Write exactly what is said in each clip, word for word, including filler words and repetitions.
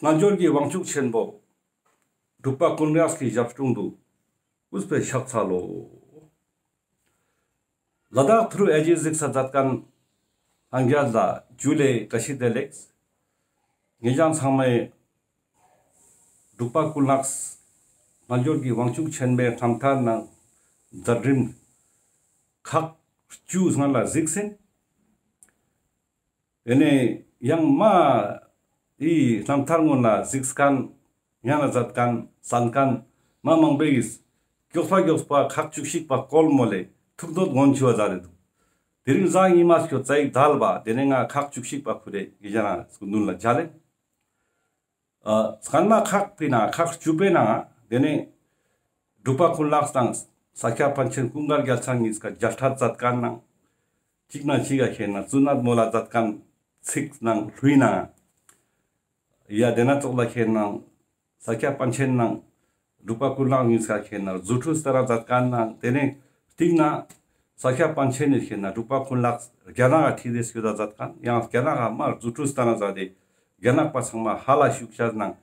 རྣལ་འབྱོར་གྱི་དབང་ཕྱུག་ཆེན་པོ་འབྲུག་པ་ཀུན་ལེགས་ཀྱི་ཞབས་དྲུང་དུ་སྐུ་ཚེ་ཕྱག་འཚལ་ལོ། ལ་དྭགས་ཐུར་ཨེ་ཇེ་གཟིགས་ས་མཛད་མཁན་ལྷན་རྒྱས་ལ་ཇུ་ལེ་བཀྲ་ཤིས་བདེ་ལེགས། ངེད་ཅག་ཚང་མས་འབྲུག་པ་ཀུན་ལེགས་རྣལ་འབྱོར་གྱི་དབང་ཕྱུག་ཆེན་པོའི་རྣམ་ཐར་ནང་མཛད་རིམ་ཁག་བཅུ་སྔོན་ལ་གཟིགས་ཟིན། དེ་ནས་ཡང་མ་འི་རྣམ་ཐར་སྔོན་ལ་གཟིགས་མཁན་ཡང་ན་མཛད་མཁན་གསན་མཁན་མ་མང་པོའི་མགྱོགས་པ་མགྱོགས་པ་ཁག་བཅུ་གཅིག་པ་སྐོར་མོལ་ལེ་ཐུགས་འདོད་ངོ་འཕྲོད་པ་མཛད་དེ་འདུག། དེ་རིང་གཟའ་ཉི་མ་སྐྱོད་ཙ་ཡིག་དལ་བ་དེ་ནས་ང་ཁག་བཅུ་གཅིག་པ་ཁུར་རེ་གི་ཇ་ན་སྐུ་མདུན་ལ་མཇལ་ལེ། ཨ་སྔན་མ་ཁག་པའི་ནང་ཁག་བཅུ་པའི་ནང་དེ་ནས་འབྲུག་པ་ཀུན་ལེགས་དང་ས་སྐྱ་པཎ་ཆེན་ཀུན་དགའ་རྒྱལ་མཚན་གཉིས་ཀ་མཇལ་འཕྲད་མཛད་མཁན་ནང་གཅིག་ན་གཅིག་ག་ཁེན་ན་བཙུན་ནད་མོལ་ལ་མཛད་མཁན་ཚིག་ནང་ལྷུས་ན། ཡ་དེ་ན་ཙོགས་ལ་ཁེན་ན་ས་སྐྱ་པཎ་ཆེན་ནང་འབྲུག་པ་ཀུན་ལེགས་གཉིས་ཀ་ཁེན་ན་རྫུ་འཕྲུལ་སྟན་ན་མཛད་མཁན་ནང་དེ་ནས་སྟིང་ན་ས་སྐྱ་པཎ་ཆེན་ནི་ཁེན་ན་འབྲུག་པ་ཀུན་ལེགས་རྒྱ་ནག་ག་ཁྲིད་དེ་སྐྱོད་ད་མཛད་མཁན་ཡང་རྒྱ་ནག་ག་མ་རྫུ་འཕྲུལ་སྟན་ན་མཛད་དེ་རྒྱ་ནག་པ་ཚང་མ་ཧ་ལ་ཤུགས་ཤར་ནང་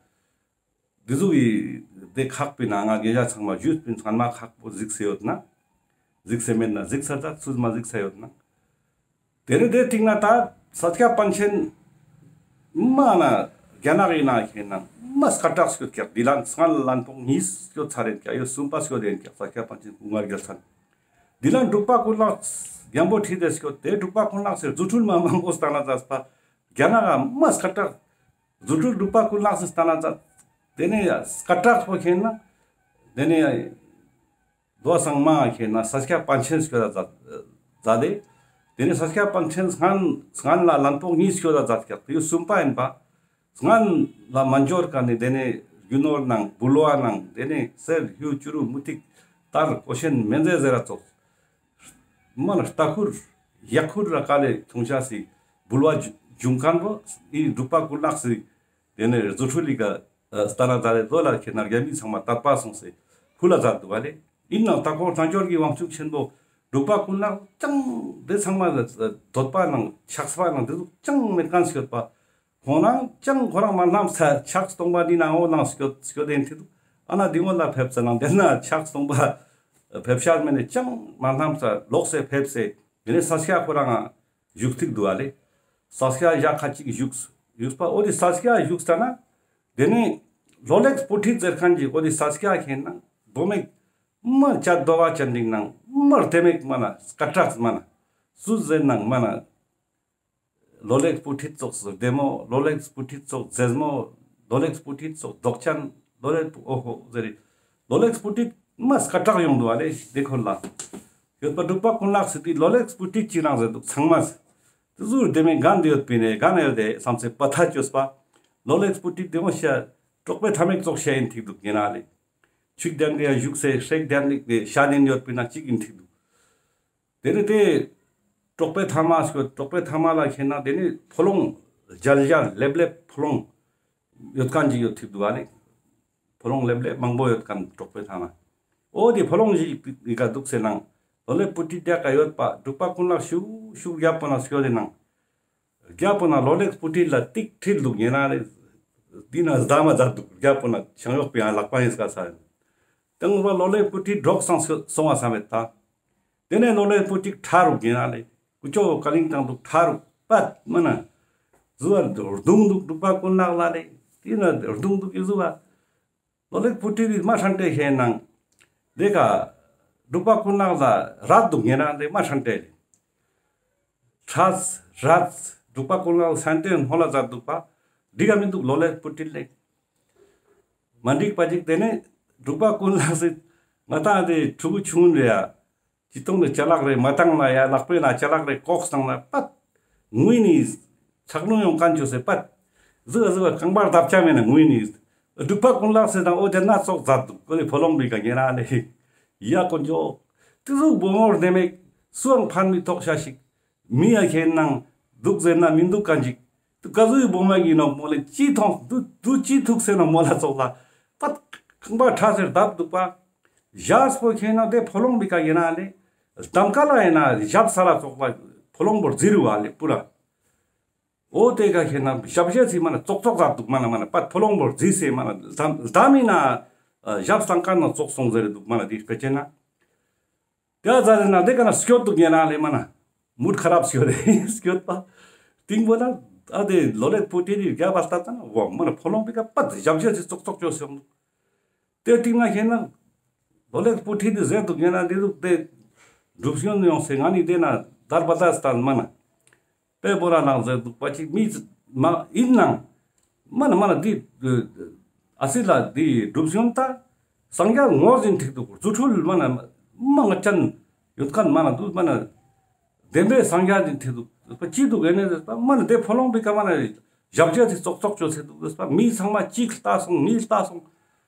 འདི་ཟུག་གི་དེ་ཁག་པའི་ནང་ང་ངེད་ཅག་ཚང་མ་ཞུས་པིན་ཚང་མ་ཁག་པོ་གཟིགས་སེ་ཡོད་ན། གཟིགས་སེ་མེད་ན་གཟིགས་ས་ད་སུས་མ་གཟིགས་ས་ཡོད་ན། དེ་རིང་དེ་སྟིང་ན་ད་ས་སྐྱ་པཎ་ཆེན་མ་ན་རྒྱ་ནག་ཡིན་ན་ཁེན་ན་མ་སྐད་གྲགས་སྐྱོད་ཀྱག། འདི་ལན་སྔན་ལན་ཕོག་གཉིས་སྐྱོད་ཚར་རེད་ཀྱག། ཡོད་གསུམ་པ་སྐྱོད་དེ་ཡིན་ཀྱག་ས་སྐྱ་པཎ་ཆེན་ཀུན་དགའ་རྒྱལ་མཚན། འདི་ལན་འབྲུག་པ་ཀུན་ལེགས་རྒྱལ་པོ་ཁྲིད་དེ་སྐྱོད་དེ་འབྲུག་པ་ཀུན་ལེགས་སི་རྫུ་འཕྲུལ་མ་མང་པོ་སྟན་ན་མཛད་པ། རྒྱ་ནག་ག་མ་སྐད་གྲགས་རྫུ་འཕྲུལ་འབྲུག་པ་ཀུན་ལེགས་སི་སྟན་ན་མཛད། དེ་ནས་སྐད་གྲགས་པོ་ཁེན་ན་དེ་ནས་དོ་སང་མ་ཁེན་ན་ས་སྐྱ་པཎ་ཆེན་སྐྱོད་ད་མཛད་དེ། དེ་ནས་ས་སྐྱ་པཎ་ཆེན་སྔན་སྔན་ལ་ལན་ཕོག་གཉིས་སྐྱོད་ད་མཛད་ཀྱག། དེ་གསུམ་པ་ཡིན་པ། སྔན་ལ་མ་འབྱོར་ཀ་ནས་དེ་ནས་རྒྱུ་ནོར་ནང་འབུལ་བ་ནང་དེ་ནས་གསེར་གཡུ་བྱུ་རུ་མུ་ཏིག་དར་གོས་ཆེན་མེ་མཛེས་ཟེར་ར་ཙོགས། མ་ལ་རྟ་ཁུར་གཡག་ཁུར་ར་ཀ་ལེ་ཐོང་ཆ་སི་འབུལ་བ་འབྱུང་མཁན་པོ་འི་འབྲུག་པ་ཀུན་ལེགས་སི་དེ་ནས་རྫུ་འཕྲུལ་ལི་ཀ་སྟན་ན་མཛད་དེ་ལོ་ལ་ཁེན་ན་རྒྱ་མི་ཚང་མ་དད་པ་སོང་སེ་ཕུལ་ལ་མཛད་འདུག་པ་ལེ། ཡིན་ནའང་ད་ཁོ་རྣལ་འབྱོར་གྱི་དབང་ཕྱུག་ཆེན་པོ་འབྲུག་པ་ཀུན་ལེགས་ཅང་དེ་ཚང་མ་ལ་འདོད་པ་ནང་ཆགས་པ་ནང་དེ་ཚོ་ཅང་མེད་མཁན་སྐྱོད་པ། ཁོང་རང་ཅང་ཁོ་རང་མ་ལྷམ་ས་ཕྱག་སྟོང་པ་འདི་ནང་འོ་ནང་སྐྱོད་སྐྱོད་དེ་ཡིན་ཐིག་འདུག། ཨ་ན་འདི་ངོ་ལ་ཕེབས་ས་ནང་དེ་ན་ཕྱག་སྟོང་པ་ཕེབས་ཤར་མེད་ནས་ཅང་མ་ལྷམ་ས་ལོག་སེ་ཕེབས་སེ་དེ་ནས་ས་སྐྱ་ཁོ་རང་བཞུགས་ཐིག་འདུག་ཨ་ལེ། ས་སྐྱ་ཞག་ཁ་ཅིག་བཞུགས་བཞུགས་པ་འོ་དེ་ས་སྐྱ་བཞུགས་ས་ན་དེ་ནས་ལོ་ལེགས་སྤུ་ཁྲིད་ཟེར་མཁན་གྱི་འོ་དེ་ས་སྐྱ་ཁེན་ན་མདོ་མེད་མ་བཅད་རྡོ་བ་ཅན་འདིང་ནང་མ་བདེ་མེད་མ་ན་སྐད་གྲགས་མ་ན་སུ་ཟེར་ནང་མ་ན། ལོ་ལེགས་སྤུ་ཁྲིད་ཙོགས་བདེ་མོ། ལོ་ལེགས་སྤུ་ཁྲིད་ཙོགས་མཛེས་མོ། ལོ་ལེགས་སྤུ་ཁྲིད་ཙོགས་མདོག་ཅན། ལོ་ལེགས་སྤུ་ཨོ་ཧོ་ཟེར་རེ། ལོ་ལེགས་སྤུ་ཁྲིད་མ་སྐད་གྲགས་ཡོང་འདུག་ཨ་ལེ་དེ་ཁོ་ལ། ཡོད་པ་འབྲུག་པ་ཀུན་ལེགས་སི་དེ་ལོ་ལེགས་སྤུ་ཁྲིད་ཅིག་རང་ཟེར་འདུག་ཚང་མ། དེ་ཟུར་དེ་མེད་གན་དེ་ཡོད་པིན་ནས་གན་ཡོད་དེ་བསམ་སེ་པ་ཐ་བཅོས་པ། ལོ་ལེགས་སྤུ་ཁྲིད་དེ་མོ་ཤ་གྲོགས་པའི་ཐ་མེད་ཙོགས་ཤ་ཡིན་ཐིག་འདུག་ཡིན་ན་ལེ། ཆུ་གདན་དེ་ཡ་བཞུགས་སེ་ཧྲེག་གདན་དེ་ཤ་ནེན་ཡོད་པིན་ན་གཅིག་ཡིན་ཐིག་འདུག། དེ་ནས་དེ་གྲོགས་པའི་ཐ་མ་སྐྱོད། གྲོགས་པའི་ཐ་མ་ལ་ཁེན་ན་དེ་ནས་ཕོ་ལོང་རྒྱལ་རྒྱལ་ལེབ་ལེབ་ཕོ་ལོང་ཡོད་མཁན་ཅིག་ཡོད་ཐིག་འདུག་ཨ་ནི། ཕོ་ལོང་ལེབ་ལེབ་མང་པོ་ཡོད་མཁན་གྲོགས་པའི་ཐ་མ། འོ་དེ་ཕོ་ལོང་ཞིག་གི་ཀ་འདུག་སེ་ནང་ལོ་ལེགས་སྤུ་ཁྲིད་དེ་ཀ་ཡོད་པ་འབྲུག་པ་ཀུན་ལེགས་ཤུགས་ཤུགས་རྒྱབ་པོ་ན་སྐྱོད་དེ་ནང་རྒྱབ་པོ་ན་ལོ་ལེགས་སྤུ་ཁྲིད་ལ་ཏིག་ཁྲིད་འདུག་ཡིན་ན་རེ། དེ་ན་སྡ་མ་མཛད་འདུག་རྒྱབ་པོ་ན་ཆང་གཡོག་པའི་ཡང་ལག་པ་ཡིན་སྐ་ས་ཡིན། དང་པོ་ལོ་ལེགས་སྤུ་ཁྲིད་འགྲོགས་སང་སོང་བ་བསམ་མེད་ད། དེ་ནས་ལོ་ལེགས་སྤུ་ཁྲིད་ཁྲ་རུག་ཡིན་ན་ལེ། ཀུ་ཅོ་ཀ་ལིང་དང་འདུག་ཁྲ་རུག་པད་མ་ན། ཟུ་བར་རྡུང་འདུག་འབྲུག་པ་ཀུན་ལེགས་ལ་ལེ། དེ་ན་རྡུང་འདུག་ཡི་ཟུ་བ། ལོ་ལེགས་སྤུ་ཁྲིད་དེ་མ་ཧྲན་ཏེ་ཤེས་ནང་། དེ་ཀ་འབྲུག་པ་ཀུན་ལེགས་ལ་ར་འདུག་ཡིན་ན་ལེ་མ་ཧྲན་ཏེ་ལེ། ཁྲ་ར་འབྲུག་པ་ཀུན་ལེགས་ཧྲན་ཏེ་ཧོ་ལ་ཛད་འདུག་པ། འགྲིག་ག་མི་འདུག་ལོ་ལེགས་སྤུ་ཁྲིད་ལེ། མ་འགྲིག་པ་ཅིག་དེ་ནས་འབྲུག་པ་ཀུན་ལེགས་སི་ང་ཏང་དེ་ཕྲུ་གུ་ཆུང་ངུན་རེ་ཡ། ཅི་གཏོང་ནས་ཅ་ལག་རེ་མ་བཏང་ན་ཡ་ལག་པའི་ན་ཅ་ལག་རེ་ལྐོག་བཏང་ན་པད། ངུས་ནི། ཚག་ལུང་ཡོང་མཁན་ཅོས་སེ་པད། ཟི་བ་ཟི་བ་རྐང་པར་བརྡབ་ཆ་མེད་ན་ངུས་ནི། འབྲུག་པ་ཀུན་ལེགས་སི་དང་འོ་དེ་ན་ཙོགས་ཛད་འདུག་ཀོ་ལེ་ཕོ་ལོང་བི་ཀ་ཉེ་རང་ལེ། ཡ་དཀོན་མཆོག། དེ་ཟུག་བུ་མོར་དེ་མེད་སུའང་ཕན་མི་ཐོགས་ཤ་ཞིག། མི་ཡ་ཁྱེད་ནང་འདུག་ཟེར་ན་མི་འདུག་ག་འཇིག། དུ་ཀ་ཟུའི་བུ་མ་གི་ནོག་མོ་ལེ་ཅི་ཐོང་དུ་དུ་ཅི་ཐུག་ཟེར་ན་མོ་ལ་ཙོགས་ལ། པད་ཁང་པ་ཁྲ་ཟེར་བརྡབ་འདུག་པ། ཞག་སྤོ་ཁྱེད་ནང་དེ་ཕོ་ལོང་བི་ཀ་ཉེ་རང་ལེ། གཏམ་ཀ་ལ་ཡིན་ན་ཞབས་ས་ལ་ཙོགས་ལ་ཕོ་ལོང་བོར་ཛི་རུ་བ་ལེ་པུ་ར། འོ་དེ་ཀ་ཁེ་ན་ཞབས་ཞབས་སི་མ་ན་ཙོག་ཙོག་ཟ་འདུག་མ་ན་མ་ན་པད་ཕོ་ལོང་བོར་ཟི་སེ་མ་ན་ལྡམ་ལྡམ་མི་ན་ཞབས་སྟངས་ཀ་ན་ཙོག་སོང་ཟེར་འདུག་མ་ན་དེ་སྤེ་ཆེ་ན། དེ་ཨ་ཛ་ལེ་ན་དེ་ཀ་ན་སྐྱོད་འདུག་ཉེ་ན་ལེ་མ་ན། མུད་ཁ་རབ་སྐྱོད་རེ་སྐྱོད་པ། ཏིང་པོ་ན་ཨ་དེ་ལོ་ལེགས་པོ་ཏི་རི་རྒྱ་བ་ལྟ་ཙ་ན་བོ་མ་ན་ཕོ་ལོང་པི་ཀ་པད་ཞབས་ཞབས་སི་ཙོག་ཙོག་ཅོ་སེ་འདུག་དེ་ཏིང་ན་ཁེ་ན་ལོ་ལེགས་པོ་ཏི་རི་ཟེར་འདུག་ཉེ་ན་དེ་འདུག་དེ་སྒྲུབ་སྐྱོན་ཡོང་སེ་ང་ནི་དེ་ན་དར་བ་ད་སྟན་མ་ན། དཔེ་བོ་ར་ནང་ཟེར་འདུག་པ་ཅིག་མི་མ་ཡིན་ནང་། མ་ན་མ་ན་འདི་ཨ་སི་ལ་འདི་སྒྲུབ་སྐྱོན་ད་སངས་རྒྱས་ངོ་བོ་ཟིན་ཐིག་འདུག་རྫུ་འཕྲུལ་མ་ན་མ་ང་ཅན་ཡོད་མཁན་མ་ན་འདུག་མ་ན་བདེན་པའི་སངས་རྒྱས་ཟིན་ཐིག་འདུག་པ་ཅི་འདུག་ཨེ་ནས་ཟེར་པ་མ་ན་དེ་ཕོ་ལོང་པི་ཀ་མ་ན་ཞབས་རྗེས་ཟིན་ཙོག་ཙོག་ཅོ་ཟེར་འདུག་ཟེར་པ་མི་ཚང་མ་གཅིག་ལྟ་སོང་མི་ལྟ་སོང་།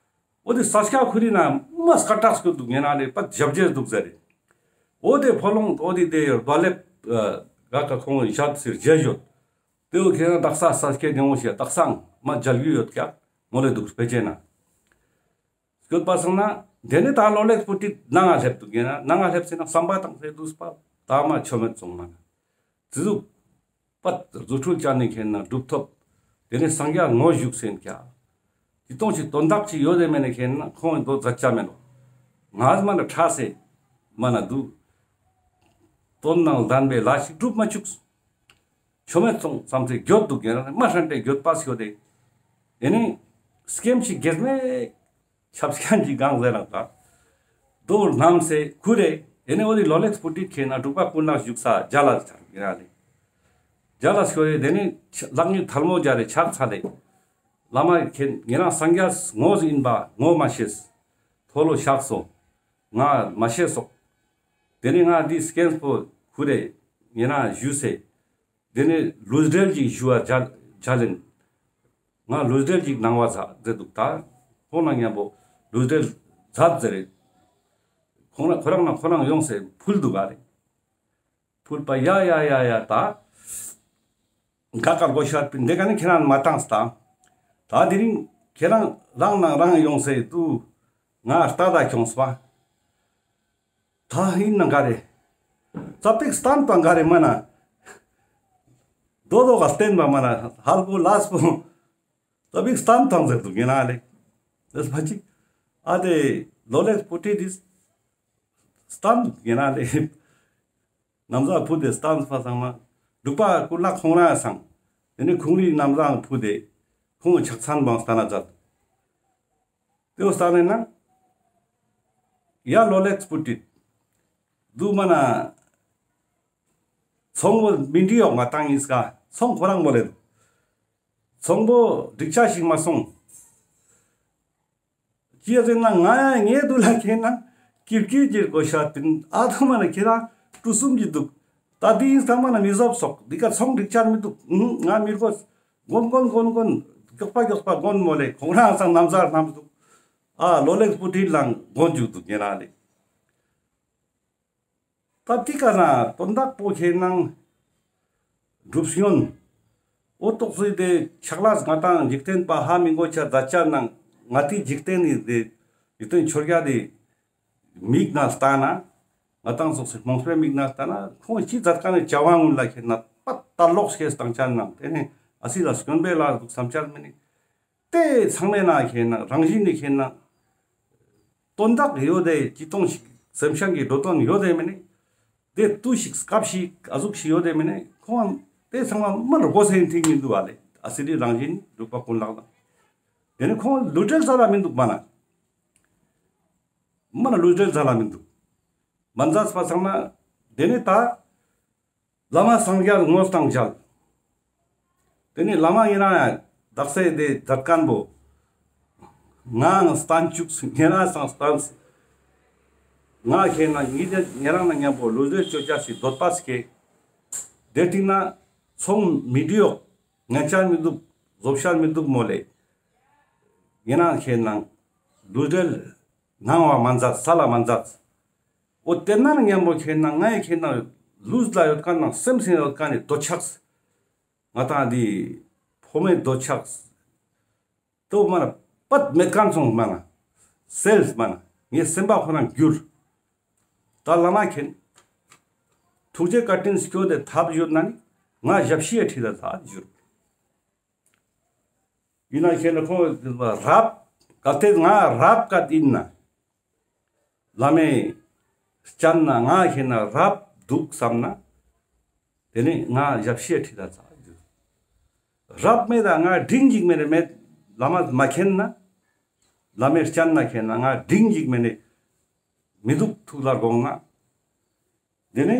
འོ་དེ་ས་སྐྱ་ཁུ་རི་ན་མ་སྐད་གྲགས་སྐྱོད་འདུག་ཉེ་ན་ལེ་པད་ཞབས་རྗེས་འདུག་ཟེར་རེ། འོ་དེ་ཕོ་ལོང་འོ་དེ་དེ་རྡོ་ལེབ་ག་ཀ་ཁོང་ཞབས་སིར་རྗེས་ཡོད། དེ་འོ་ཁེ་ན་དག་ས་ས་སྐྱ་ནེ་འོ་ཞེ་དག་སང་མ་མཇལ་རྒྱུ་ཡོད་ཀྱག་མོ་ལེ་འདུག་སྤེ་ཆེ་ན། སྐྱོད་པ་སང་ན་དེ་ནི་ད་ལོ་ལེགས་པོ་ཏི་ནང་ང་སླེབས་འདུག་ཉེ་ན་ནང་ང་སླེབས་སེ་ན་བསམ་པ་དང་ཟེར་འདུག་པ་ད་མ་ཆོ་མེད་སོང་མ་ན། དེ་ཟུག་པད་རྫུ་འཕྲུལ་ཅན་ནི་མཁྱེན་ན་སྒྲུབ་ཐོབ། དེ་ནས་སངས་རྒྱས་ངོ་བཞུགས་སེན་ཀྱ། དེ་སྟོང་ཞིག་དོན་དག་ཅིག་ཡོད་དེ་མེད་ནས་མཁྱེན་ན་ཁོང་དོ་མཛད་ཆ་མེད་ནོ། ང་མ་ན་ཁྲ་སེ་མ་ན་འདུག་དོན་དང་ལྡན་པའི་ལས་ཤིག་སྒྲུབ་མ་བཅུག་ཆོ་མེད་སོང་བསམ་སེ་འགྱོད་འདུག་ཉེ་ན་མ་ཧྲན་ཏེ་འགྱོད་པ་སྐྱོད་དེ། དེ་ནས་སྐྱེམས་ཤིག་གེར་མེད། ཆབ་སྐྱང་གི་གང་ཟེར་ན་ད། རྡོ་རྣམས་སེ་ཁུར་རེ། ཨེ་ནེ་འོ་དེ་ལོ་ལེགས་པོ་ཏི་མཁྱེན་ན་འབྲུག་པ་ཀུན་ལེགས་བཞུགས་ས་མཇལ་ལ་ཆ་ཡིན་ར་ལེ། མཇལ་ལ་ཤོར་རེ་དེ་ནེ་ལག་གཉིས་ཐལ་མོ་སྦྱར་རེ་ཕྱག་འཚལ་ལེ། བླ་མ་མཁྱེན་ཉེ་རང་སངས་རྒྱས་ངོ་ཡིན་པ་ངོ་མ་ཤེས། མཐོལ་ལོ་བཤགས་སོ། ང་མ་ཤེས་སོག་དེ་ནེ་ང་འདི་སྐྱེམས་པོ་ཁུར་རེ་ཉེ་རང་ཞུས་སེ། དེ་ནེ་ལུས་འབྲེལ་ཅིག་ཞུ་བ་མཇལ་མཇལ་ཡིན། ང་ལུས་འབྲེལ་ཅིག་གནང་བ་མཛད་མཛད་འདུག་ད་ཁོང་ན་མཉམ་པོ་ལུས་འབྲེལ་མཛད་ཟེར་རེ། ཁོང་རང་ཁོ་རང་ན་ཁོ་རང་ཡོང་སེ་ཕུལ་འདུག་ག་རེ། ཕུལ་པ་ཡ་ཡ་ཡ་ཡ་ད། ག་གར་གོ་ཤར་པིན་འདི་ག་ནི་ཁྱེད་རང་མ་བཏང་སྟ། ད་དེ་རིང་ཁྱེད་རང་རང་ནང་རང་ཡོང་སེ་དུ། ང་ལྟ་ད་ཁྱོངས་པ། ད་ཡིན་ན་ག་རེ། ཙ་པིག་སྟན་དང་ག་རེ་མ་ན། རྡོ་རྡོ་ག་བསྟན་པ་མ་ན་ཧལ་པོ་ལས་པོ། ཙ་པིག་སྟན་དང་ཟེར་འདུག་ཡིན་ན་ལེ། དེ་ཕ་ཅིག་ཨ་དེ་ལོ་ལེགས་པོ་ཏི་དིས། སྟན་འདུག་ཡིན་ན་ལེ། ན་བཟའ་ཕུད་དེ་སྟན་པ་ཚང་མ། འབྲུག་པ་ཀུན་ལེགས་ཁོང་རང་སང་། དེ་ནེ་ཁོང་རིག་ན་བཟའ་ཕུད་དེ། ཁོང་ཕྱག་མཚན་བང་སྟན་ན་མཛད། དེ་བོ་ས་ནེ་ན། ཡ་ལོ་ལེགས་པོ་ཏི། དུ་མ་ན། ཚོང་བོ་མི་འདྲི་ཡོག་ང་ཏང་ཡིན་ས་ཀ་ཚོང་ཁོ་རང་མོ་ལེ། ཚོང་བོ་འགྲིག་ཆ་ཞིག་མ་སོང་། ཅི་ཡ་ཟེར་ན་ང་ཡ་ངའི་དུ་ལ་ཁེན་ན་ཀིར་ཀིར་ཀིར་གོ་ཤ་ཏིན་ཨ་ཐོ་མ་ན་ཁྱེད་རང་གྲུ་གསུམ་གྱི་འདུག་ད་དེ་ཡིན་ས་མ་ན་མི་བཟོབ་སོག་འདི་ཀ་ཚོང་འགྲིག་ཆ་མི་འདུག་ང་མི་དགོས། གོན་གོན་གོན་གོན། མགྱོགས་པ་མགྱོགས་པ་གོན་མོ་ལེ། ཁོང་རང་སང་ན་བཟའ་རྣམས་འདུག་ཨ་ལོ་ལེགས་པོ་ཏི་ལང་གོན་འཇུག་འདུག་ཉེ་རང་ལེ། ད་ཏི་ཀ་ན་དོན་དག་པོ་ཁེན་ན་སྒྲུབ་སྐྱོན། འོ་ཏོག་ཙི་དེ་ཕྱག་ལས་ང་ཏང་འཇིག་རྟེན་པ་ཧ་མི་གོ་ཆ་ད་ཆ་ནང་ང་ཏི་འཇིག་རྟེན་ནི་དེ་འཇིག་རྟེན་ཆོས་རྒྱལ་དེ་མིག་ན་ལྟ་ན་ང་ཏང་སོགས་སི་རྨོངས་པའི་མིག་ན་ལྟ་ན་ཁོང་ཅི་མཛད་ཀ་ནི་བྱ་བ་ངུན་ལ་ཁེན་ན་པ་ད་ལོག་སྐྱེས་བཏང་ཆ་ནང་དེ་ནི་ཨ་སི་ལ་སྐྱོན་པའི་ལ་འདུག་བསམ་ཆ་མི་ནི། དེ་ཚང་མའི་ནང་ཁེན་ན་རང་བཞིན་ནི་ཁེན་ན་དོན་དག་ཡོད་དེ་ཅི་གཏོང་ཞིག་སེམས་ཅན་གྱི་འགྲོ་དོན་ཡོད་དེ་མི་ནི། དེ་དུས་ཤིག་སྐབས་ཤིག་ཨ་ཟུག་ཤིག་ཡོད་དེ་མི་ནི་ཁོང་དེ་ཚང་མ་མར་གོ་སེ་ཡིན་ཐིག་མི་འདུག་ཨ་ལེ། ཨ་སི་རི་རང་བཞིན་འབྲུག་པ་ཀུན་ལེགས་དང་། དེ་ནི་ཁོང་ལུས་འབྲེལ་ཚ་ལ་མི་འདུག་མ་ན། མ་ན་ལུས་འབྲེལ་ཚ་ལ་མི་འདུག་མ་མཛད་པ་ཚང་མ་དེ་ནི་ད། བླ་མ་སངས་རྒྱས་ངོ་དང་མཇལ། དེ་ནེ་བླ་མ་ཡིན་ན་ཡང་དག་ས་དེ་མཛད་མཁན་པོ། ང་སྟན་བཅུག་ཉེ་རང་སང་སྟན། ང་ཁེན་ན་ཉེ་རང་ན་མཉམ་པོ་ལུས་འབྲེལ་ཅོ་ཆ་ཞིག་འདོད་པ་སྐྱེ། དེ་སྟིང་ན་ཚོང་མི་འདྲི་ཡོག་ཉན་ཆ་མི་འདུག་བཟོ་ཤ་མི་འདུག་མོ་ལེ། ཡིན་ན་ཁེན་ན་ལུས་འབྲེལ་ནང་བ་མ་མཛད་ས་ལ་མ་མཛད། འོ་དེ་ན་མཉམ་པོ་ཁེན་ན་ངའི་ཁེན་ན་ལུས་ལ་ཡོད་མཁན་ན་སེམས་སེ་ཡོད་མཁན་ནི་འདོད་ཆགས། ང་ཏང་འདི་ཕོ་མོའི་འདོད་ཆགས། དོ་མ་ན་པད་མེད་མཁན་སོང་མ་ན། སེལ་མ་ན་ངའི་སེམས་པ་ཁོ་ན་འགྱུར། ད་བླ་མ་མཁྱེན། ཐུགས་རྗེ་བཀའ་དྲིན་སྐྱོད་དེ་ཐབས་ཡོད་ན་ནི་ང་ཞབས་ཕྱི་ཡ་ཁྲིད་ད་ད་འགྱུར། ཡིན་ན་ཁྱེད་ན་ཁོང་རབ་གལ་ཏེ་ང་རབ་ག་ཡིན་ན། བླ་མའི་སྤྱན་ན་ང་ཁྱེད་ན་རབ་འདུག་བསམ་ན། དེ་ནི་ང་ཞབས་ཕྱི་ཁྲིད་ད་ཚར་རྒྱུ། རབ་མེད་ད་ང་འབྲིང་ཞིག་མེད་ནི་མེད། བླ་མ་མ་མཁྱེན་ན། བླ་མའི་སྤྱན་ན་མཁྱེན་ན་ང་འབྲིང་ཞིག་མེད་ནི་མི་འདུག་ཐུགས་ལ་དགོངས་ན། དེ་ནི་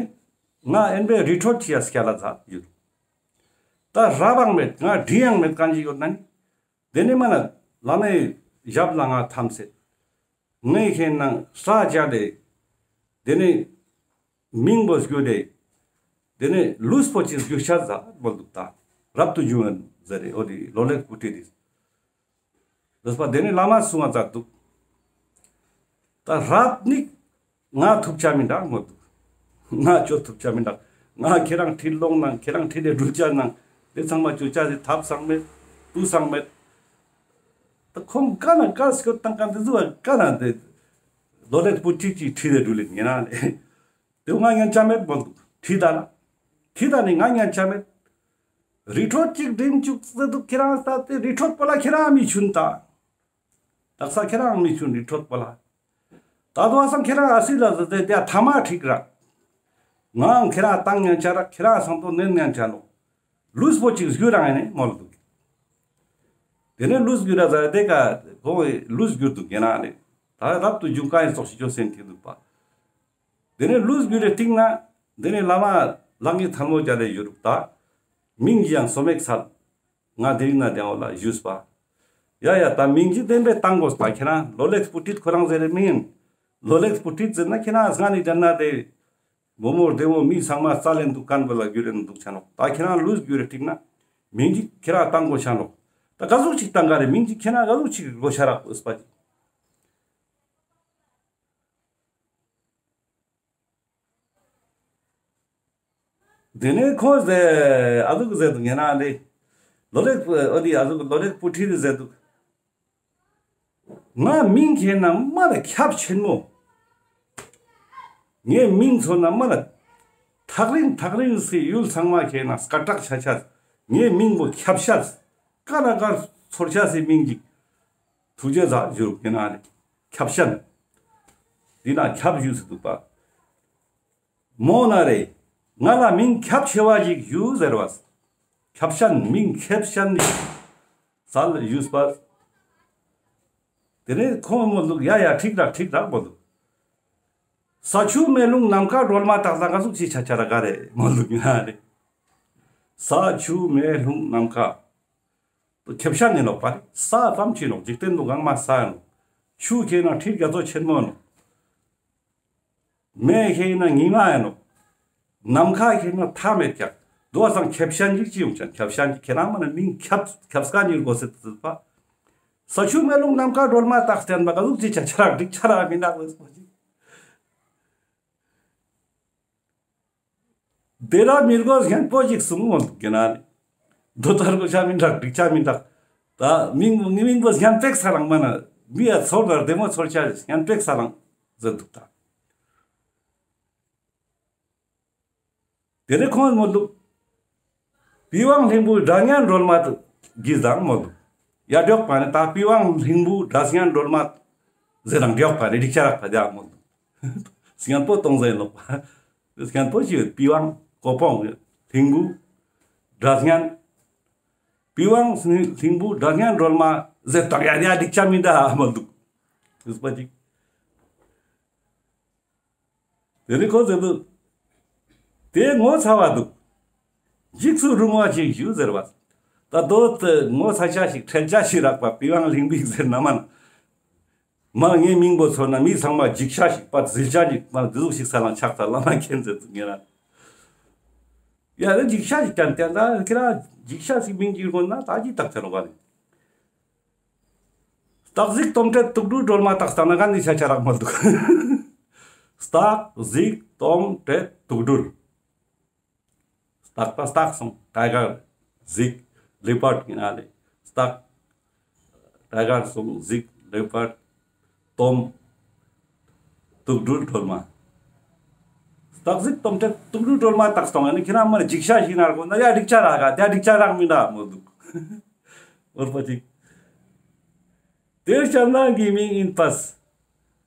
ང་ཨེན་པའི་རི་ཁྲོད་ཅི་ཡ་སྐྱ་ལ་ཚར་རྒྱུ། ད་རབ་འང་མེད་ང་འབྲིང་ཡང་མེད་གང་ཞིག་ཡོད་ན་ནི། དེ་ནི་མ་ན་བླ་མའི་ཞབས་ལ་ང་ཐམས་ཅད། ངས་ཁྱེད་ནང་ས་བཅད་དེ། དེ་ནས་མིང་པོ་བསྒྱུར་ཏེ། དེ་ནས་ལུས་པོ་ཅིག་བསྒྱུར་ཤ་ཟ་བོ་འདུག་ད། རབ་ཏུ་བྱུང་ཟེར་རེ་འོ་དེ་ལོ་ལེགས་པུ་ཁྲིད་དེ། ལུས་པ་དེ་ནས་བླ་མ་གསུང་བ་ཙག་འདུག། ད་རབ་ནི་ང་ཐུབ་ཆ་མི་འདུག་མོ་འདུག། ང་ཅོ་ཐུབ་ཆ་མི་འདུག། ང་ཁྱེད་རང་ཁྲིད་ལོང་ནང་ཁྱེད་རང་ཁྲིད་དེ་འགྲུལ་ཆ་ནང་དེ་ཚང་མ་ཅོ་ཆ་ཟེར་ཐབས་སང་མེད། དུས་སང་མེད། ད་ཁོང་ཀ་ན་ཀ་སྐྱོད་བཏང་ཀ་འདི་ཟུ་བ་ཀ་ན་དེ་ལོ་ལེགས་པུ་ཁྲིད་ཅིག་ཁྲིད་དེ་འགྲུལ་ལེ་ཉེ་ན་ལེ། དེ་ང་ཉན་ཆ་མེད་མོ་འདུག་ཁྲིད་ད་ལ། ཁྲིད་ད་ནི་ང་ཉན་ཆ་མེད། རི་ཁྲོད་ཅིག་འགྲིམ་བཅུག་ཟེར་འདུག་ཁྱེད་རང་ས་དེ་རི་ཁྲོད་པོ་ལ་ཁྱེད་རང་མི་ཆུན་ད། དག་ས་ཁྱེད་རང་མི་ཆུན་རི་ཁྲོད་པོ་ལ། ད་དུ་བ་སང་ཁྱེད་རང་ཨ་སི་ལ་ཟེར་ཏེ་དེ་ཐ་མ་ཁྲིག་ར། ངའང་ཁྱེད་རང་བཏང་ཉན་ཆ་ར་ཁྱེད་རང་སང་དོ་ནན་ཉན་ཆ་ནོ། ལུས་པོ་ཅིག་བསྒྱུར་རང་ཡིན་ནི་མོལ་འདུག། དེ་ནས་ལུས་བསྒྱུར་ར་ཟེར་དེ་ཀ་ཁོང་ལུས་བསྒྱུར་འདུག་ཡིན་ན་ནི། ད་རབ་ཏུ་བྱུང་ཀ་ཡིན་སོགས་ཤིག་ཅོ་སེམས་ཐིག་འདུག་པ། དེ་ནས་ལུས་བསྒྱུར་རེ་སྟིང་ན། དེ་ནས་བླ་མ་ལག་གཉིས་ཐལ་མོ་སྦྱར་རེ་ཡོད་རུག་ད། མིང་གི་ཡང་སོ་མེག་སལ། ང་དེ་རིང་ན་དེ་འོ་ལ་ཞུས་པ། ཡ་ཡ་ད་མིང་གི་བདེན་པའི་བཏང་དགོས་ད་ཁྱེད་རང་ལོ་ལེགས་པུ་ཁྲིད་ཁོ་རང་ཟེར་རེ་མིན། ལོ་ལེགས་པུ་ཁྲིད་ཟེར་ན་ཁྱེད་རང་སྔ་ནི་དེ་ན་དེ། མོ་མོར་དེ་མོ་མི་ཚང་མ་རྩ་ལེན་འདུག་ཁན་པོ་ལ་བསྒྱུར་རེ་འདུག་ཆ་ནོག། ད་ཁྱེད་རང་ལུས་བསྒྱུར་རེ་ཁྲིད་ན། མིང་གི་ཁྱེད་རང་བཏང་དགོས་ཆ་ནོག། ད་ག་ཟུག་ཅིག་བཏང་ག་རེ་མིང་གི་ཁྱེད་རང་ག་ཟུག་ཅིག་དགོས་ཆ་རག་ཨུས་པ་ཅིག། དེ་ནས་ཁོང་ཟེར་ཨ་ཟུག་ཟེར་འདུག་ཉེ་ན་ལེ། ལོ་ལེགས་པུ་ཨོ་དེ་ཨ་ཟུག་ལོ་ལེགས་པུ་ཁྲིད་ཟེར་འདུག། ང་མིང་ཁྱེད་ན་མ་ལ་ཁྱབ་ཆེན་མོ། ངའི་མིང་ཚོར་ན་མ་ལ་ཐག་རིང་ཐག་རིང་སི་ཡུལ་ཚང་མ་ཁྱེད་ན་སྐད་གྲགས་ཆ་ཆ། ངའི་མིང་པོ་ཁྱབ་ཤ། ཀ་ན་ཀར་ཚོར་ཆ་སི་མིང་ཅིག། ཐུགས་རྗེ་ཟ་བཞུགས་ཀྱི་ན་རེ། ཁྱབ་ཤན། འདི་ན་ཁྱབ་བཞུགས་སུ་འདུག་པ། མོ་ན་རེ། ང་ལ་མིང་ཁྱབ་ཆེ་བ་ཞིག་ཞུ་ཟེར་བ། ཁྱབ་ཤན་མིང་ཁྱབ་ཤན་ནི། སལ་ཞུས་པ། དེ་ནས་ཁོང་མོ་ལུག་ཡ་ཡ་ཁྲིག་ར་ཁྲིག་ར་མོ་ལུག། ས་ཆུ་མེ་རླུང་ནམ་མཁའ་སྒྲོལ་མ་དག་ས་ག་ཟུག་ཅིག་ཆ་ཆ་ར་ག་རེ་མོ་ལུག་ཡ་རེ། ས་ཆུ་མེ་རླུང་ནམ་མཁའ། ཁྱབ་ཤ་ནི་ནོག་པ་རེ། ས་ཙམ་ཅི་ནོག། འཇིག་རྟེན་དུ་གང་མ་ས་ཡིན་ནོག། ཆུ་ཁྱེད་ན་ཁྲིད་རྒྱ་མཚོ་ཆེན་མོ་ནོག། མེ་ཁྱེད་ན་ཉི་མ་ཡིན་ནོག། ནམ་མཁའ་ཁྱེད་ན་མཐའ་མེད་ཀྱག། དོ་བ་སང་ཁྱབ་ཤ་ཅིག་ཅི་ཡོང་ཅན་ཁྱབ་ཤ་ཅིག་ཁྱེད་རང་མ་ན་མིང་ཁྱབ་ཁྱབ་སྐ་ཉིར་གོ་སེ་ཏི་པ། ས་ཆུ་མེ་རླུང་ནམ་མཁའ་སྒྲོལ་མ་དག་སྟན་པ་ག་ཟུག་ཅིག་ཆ་ཆ་རག་འགྲིག་ཆ་རག་མི་འདུག་ལོས་པོ་ཅིག། དེ་ར་མི་རྒོ་སྙན་པོ་ཞིག་གསུང་མོ་འདུག་གི་ན་ནི། དོ་ལྟར་གོ་ཆ་མི་འདྲ་འགྲིག་ཆ་མི་འདྲ། ད་མིང་མིང་པོ་སྙན་པེག་ས་རང་མ་ན་མི་ཡ་ཚོར་བར་བདེ་མོ་ཚོར་ཆ་སྙན་པེག་ས་རང་ཟེར་འདུག་ད། དེ་ནས་ཁོང་མོ་འདུག། པི་ཝང་ལྷུན་པོ་སྒྲ་སྙན་སྒྲོལ་མ་གིས་དང་མོ་འདུག། ཡ་འདྲོག་པ་ནི་ད་པི་ཝང་ལྷུན་པོ་སྒྲ་སྙན་སྒྲོལ་མ་ཟེར་དང་འདྲོག་པ་ནི་འགྲིག་ཆ་རག་པ་དེ་མོ་འདུག། སྙན་པོ་གཏོང་ཟེར་ནོག་པ། སྙན་པོ་ཞིག་པི་ཝང་གོ་པོང་ལྷུན་པོ་སྒྲ་སྙན། པི་ཝང་ལྷུན་པོ་སྒྲ་སྙན་སྒྲོལ་མ་ཟེར་དང་ཡ་ཡ་འགྲིག་ཆ་མི་འདྲ་མོ་འདུག། ཨུས་པ་ཅིག། དེ་ནི་ཁོ་ཟེར་དུ། དེ་ངོ་ཚ་བ་འདུག། འཇིགས་སུ་རུང་བ་ཞིག་ཞུ་ཟེར་བ། ད་དོ་དེ་ངོ་ཚ་ཆ་ཞིག་ཁྲེལ་ཆ་ཞིག་རག་པ་པི་ཝང་ལྷུན་པིག་ཟེར་ན་མ་ན། མ་ངའི་མིང་པོ་ཚོར་ན་མི་ཚང་མ་འཇིགས་ཤ་ཞིག་པ་ཟིལ་ཆ་ཞིག་པ་འདི་ཟུག་ཞིག་ས་ལང་ཆགས་ས་བླ་མ་མཁྱེན་ཟེར་དུ་ངེ་ར། ཡ་རེ་འཇིགས་ཤ་ཞིག་ཀྱང་བསྟན་ད་ཁྱེད་རང་འཇིགས་ཤ་ཞིག་མིང་ཅིག་དགོས་ན་ད་ཅི་བཏགས་ཚར་བ་རེད། སྟག་གཟིག་དོམ་དྲེད་དུག་སྦྲུལ་སྒྲོལ་མ་དག་སྟག་ན་ག་ནི་ཆ་ཆ་རག་མ་འདུག། སྟག་གཟིག་དོམ་དྲེད་དུག་སྦྲུལ། སྟག་པ་སྟག་སོང་ཊའི་གར་གཟིག་ལེ་པར་ཌ་ཡིན་ན་ལེ་སྟག་ཊའི་གར་སོང་གཟིག་ལེ་པར་ཌ་དོམ་དུག་སྦྲུལ་སྒྲོལ་མ། སྟག་གཟིག་དོམ་དྲེད་དུག་སྦྲུལ་སྒྲོལ་མ་དག་སྟོང་ཡ་ནི་ཁྱེད་རང་མར་འཇིགས་ཤ་ཞིག་ན་ར་གོ་ན་ཡ་འགྲིག་ཆ་རག་ག་དེ་འགྲིག་ཆ་རག་མི་འདྲ་མོ་འདུག། འོར་པ་ཅིག། དེ་སྐྱབས་གནས་ཀྱི་མིང་ཡིན་པས།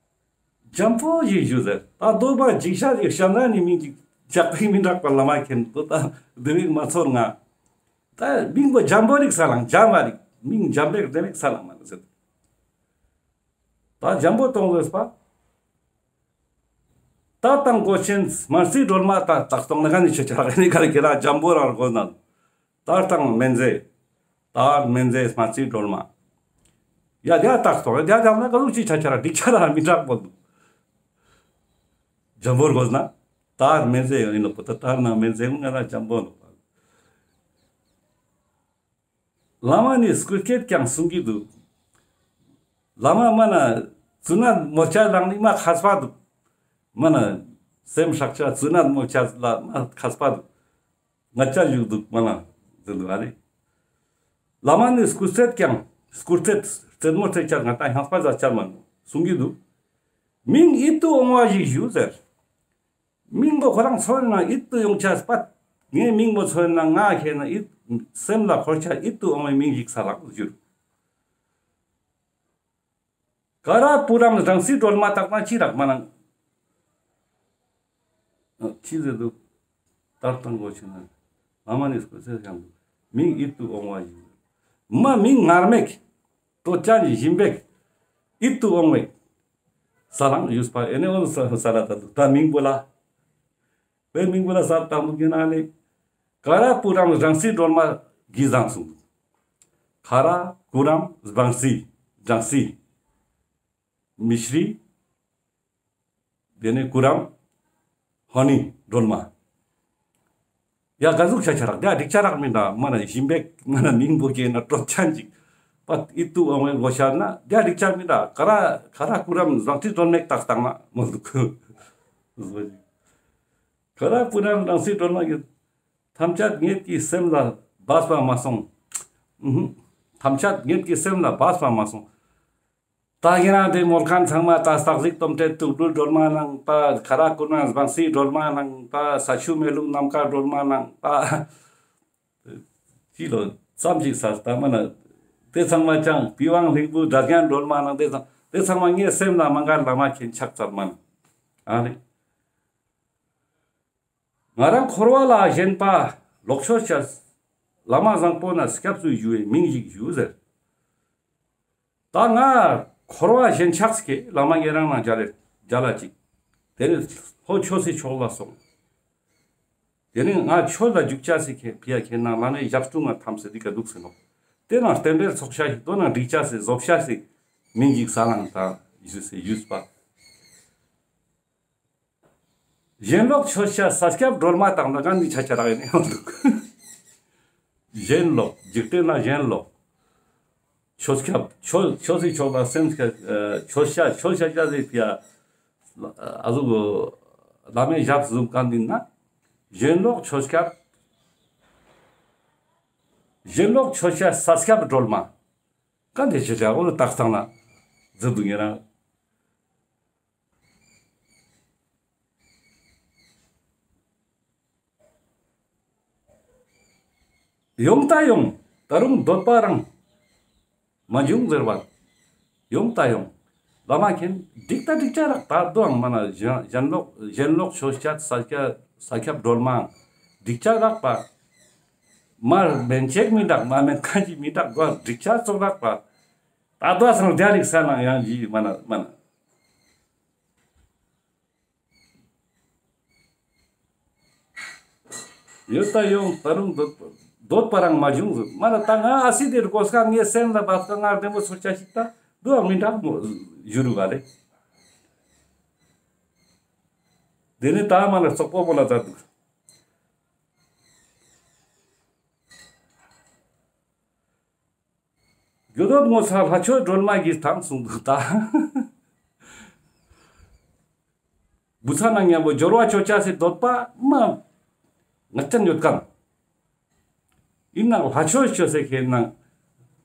འཇམ་པོ་ཞིག་ཞུ་ཟེར། ད་དོ་པ་འཇིགས་ཤ་ཞིག་སྐྱབས་གནས་ནི་མིང་ཅིག་ཇག་པའི་མི་དྲག་པ་བླ་མ་མཁྱེན་དོ། ད་དེ་རིགས་མ་ཚོར་ང་། ད་མིང་པོ་འཇམ་པོ་རིགས་ས་ལང་འཇམ་པ་རིགས། མིང་འཇམ་པའི་དེ་རིགས་ས་ལང་མ་ཟེར། ད་འཇམ་པོ་གཏོང་ཟེར་པ། ད་དང་གོ་ཆེན་སྨན་རྩིས་སྒྲོལ་མ་ད་བཏགས་གཏོང་ན་ག་ནི་ཆེ་ཆ་རག་ནི་ག་རེ་ཁྱེད་རང་འཇམ་པོ་རང་གོ་ན། ད་དང་མན་ཛེ། ད་མན་ཛེ་སྨན་རྩིས་སྒྲོལ་མ། ཡ་དེ་བཏགས་གཏོང་དེ་བཏགས་ན་ག་ཟུག་ཅིག་ཆ་ཆ་རག་འགྲིག་ཆ་རག་མི་དྲག་པོ་འདུག་འཇམ་པོར་གོ་ན། ད་མན་ཛེ་ཡང་ཡིན་ནོ་པོ་ད་ད་ན་མན་ཛེ་ང་ལ་འཇམ་པོ་ནོ། བླ་མ་ནི་སྐུ་སྐྱེད་ཀྱང་གསུང་གི་འདུག་བླ་མ་མ་ན་ཙུ་ན་མོ་ཅ་ལང་ནི་མ་མཁས་པ་འདུག་མ་ན་སེམས་ཧྲག་ཅ་ཙུ་ན་མོ་ཅ་ལ་མ་མཁས་པ་འདུག་ང་ཅ་ཡུག་འདུག་མ་ན་ཟེར་འདུག་ཨ་ནི། བླ་མ་ནི་སྐུ་སྐྱེད་ཀྱང་སྐུ་སྐྱེད་རྩེད་མོ་རྩེ་ཅ་ང་ད་ཧང་སྤ་ཟ་ཅ་མ་ནོ་གསུང་གི་འདུག་མིང་ཡིད་དུ་འོང་བ་ཞིག་ཞུ་ཟེར། མིང་པོ་ཁོ་རང་ཚོར་ན་ཡིད་དུ་ཡོང་ཆ་སྤད། ངའི་མིང་པོ་ཚོར་ན་ང་ཁེ་ན་ཡིད་སེམས་ལ་འཁོར་ཆ་ཡིད་དུ་འོང་བའི་མིང་ཞིག་ས་ལག་བཞུར། ཀ་ར་པུ་རམ་སྦྲང་རྩིའི་སྒྲོལ་མ་བཏགས་ན་ཅི་རག་མ་ནང་། ཨ་ཅི་ཟེར་འདུག་ད་དང་གོ་ཆེན་ན་བླ་མ་ནི་སྐུ་ཚེ་ཞང་འདུག་མིང་ཡིད་དུ་འོང་བ་ཞིག་མ་མིང་ངར་མེད། ཏོ་ཅན་གྱི་ཞིམ་པེག་ཡིད་དུ་འོང་བའི་ས་ལང་ཡུས་པ་ཨེ་ནེ་འོ་ས་ས་ལ་ད་འདུག་ད་མིང་པོ་ལ། བའི་མིང་པོ་ལ་ས་ལ་ད་འདུག་ཡིན་ན་ལེ། ཀ་ར་པུ་རམ་སྦྲང་རྩིའི་སྒྲོལ་མ་གི་བཟང་སོང་། ཀ་ར་པུ་རམ་སྦྲང་རྩི་སྦྲང་རྩི་མི་ཤྲི། དེ་ནས་ཀུ་རམ་ཧོ་ནི་སྒྲོལ་མ། ཡ་ག་ཟུག་ཆ་ཆ་རག་དེ་འགྲིག་ཆ་རག་མིན་ད་མ་ན་ཞིམ་པེག་མ་ན་མིང་པོ་སྐྱེས་ན་གྲོགས་ཆན་ཅིག་པ་ཡིད་དུ་འོང་བའི་གོ་ཤར་ན་དེ་འགྲིག་ཆ་མིན་ད་ཀ་ར་ཀ་ར་ཀུ་རམ་སྦྲང་རྩིའི་སྒྲོལ་མ་བཏགས་བཏང་ན་མོ་འདུག་ཀ་ར་ཀུ་རམ་སྦྲང་རྩིའི་སྒྲོལ་མ་གི་ཐམས་ཅད་ཉིད་ཀྱི་སེམས་ལ་སྦས་པ་མ་སོང་། ཨུ་ཧུ། ཐམས་ཅད་ཉིད་ཀྱི་སེམས་ལ་སྦས་པ་མ་སོང་། ད་ཡིན་ན་དེ་མོལ་མཁན་ཚང་མ་ད་སྟག་གཟིག་དོམ་དྲེད་དུག་སྦྲུལ་སྒྲོལ་མ་ནང་ད་ཁ་ར་ཀུ་ན་སྦང་སི་སྒྲོལ་མ་ནང་ད་ས་ཆུ་མེ་རླུང་ནམ་མཁའ་སྒྲོལ་མ་ནང་ད་ཅི་ལོ་ཙམ་ཞིག་ས་ད་མ་ན་དེ་ཚང་མ་ཅང་པི་ཝང་ལྷུན་པོ་སྒྲ་གཡང་སྒྲོལ་མ་ནང་དེ་ཚང་དེ་ཚང་མ་ངའི་སེམས་ལ་མ་འགལ་ལ་མ་མཁྱེན་ཆག་ཙམ་མ་ན་ཨ་རེ། ང་རང་འཁོར་བ་ལ་ཞེན་པ་ལོག་ཆོས་བྱ། བླ་མ་བཟང་པོ་ན་སྐྱབས་སུ་ཞུ་བའི་མིང་ཞིག་ཞུ་ཟེར། ད་ང་འཁོར་བ་ཞེན་ཆགས་སི་བླ་མ་ཉེ་རང་ན་མཇལ་ལེ་མཇལ་ལ་ཅིག་དེ་ནས་ལྷོ་ཆོས་སི་ཕྱོགས་ལ་སོང་། དེ་ནས་ང་ཆོས་ལ་འཇུག་ཆ་སི་ཁེ་ཕི་ཡ་ཁེ་ན་བླ་མའི་ཞབས་དྲུང་ང་ཐམས་སེ་འདི་ཀ་འདུག་ཟེར་ནོ། དེ་ན་རྟེན་འབྲེལ་ཚོགས་ཤ་ཞིག་དོ་ན་འགྲིག་ཆ་སི་བཟོ་ཤ་སི་མིང་ཞིག་ས་ལང་ད་ཡུས་སེ་ཡུས་པ། ཞེན་ལོག་ཆོས་བྱ་ས་སྐྱབས་སྒྲོལ་མ་བཏགས་ན་ག་ནི་ཆ་ཆ་རག་ཡིན་ཡོང་འདུག་ཞེན་ལོག་འཇིག་རྟེན་ན་ཞེན་ལོག་ཆོས་སྐྱབས་ཆོས་ཆོས་སི་ཕྱོགས་ལ་སེམས་སྐྱབས་ཆོས་བྱ་ཆོས་བྱ་བྱ་ཟེར་ཕི་ཡ་ཨ་ཟུག་བླ་མའི་ཞབས་ཟུག་ག་འདི་ན་ཞེན་ལོག་ཆོས་སྐྱབས་ཞེན་ལོག་ཆོས་བྱ་ས་སྐྱབས་སྒྲོལ་མ་ག་འདི་ཆ་ཆ་འོ་ལ་བཏགས་ཚང་ན་ཟེར་འདུག་ཡིན་རང་། ཡོང་ད་ཡོང་ད་རུང་འདོད་པ་རང་མ་བྱུང་ཟེར་བ། ཡོང་ད་ཡོང་བླ་མ་མཁྱེན་འགྲིག་ད་འགྲིག་ཆ་རག་ད་དོའང་མ་ན་ཞེན་ཞེན་ལོག་ཞེན་ལོག་ཆོས་བྱ་ས་སྐྱ་ས་སྐྱབས་སྒྲོལ་མའང་འགྲིག་ཆ་རག་པ། མ་མན་ཆེག་མི་འདྲག་མ་མན་ཁན་གྱི་མི་འདྲག་དོའང་འགྲིག་ཆ་ཙོགས་རག་པ། ད་དོའང་སང་རྒྱ་རིག་ས་ན་ཡང་ཡི་མ་ན་མ་ན། ཡོད་ད་ཡོང་ད་རུང་འདོད་འདོད་པ་རང་མ་བྱུང་ཟེར། མ་ན་ད་ང་ཨ་སི་དེ་རུ་གོ་སྐབས་ངའི་སེམས་ལ་བབ་ཀ་ང་བདེ་མོ་ཚོར་ཆ་ཞིག་ད་དུའང་མི་འདྲག་མོ་ཞུ་རུ་ག་ལེ། དེ་ནི་ད་མ་ན་རྩོག་པོ་མོ་ལ་ད་འདུག་རྒྱུ་ནོར་ངོ་ཚ་ལྷ་ཆོས་སྒྲོལ་མ་གིས་དང་གསུངས་འདུག་ད། བུ་ཚ་ན་མཉམ་པོ་སྦྱོར་བ་ཆོས་ཆ་སི་འདོད་པ་མ་ངག་ཅན་ཡོད་ཀམ། ཡིན་ནང་ལྷ་ཆོས་ཆོས་སེ་ཁེན་ནང་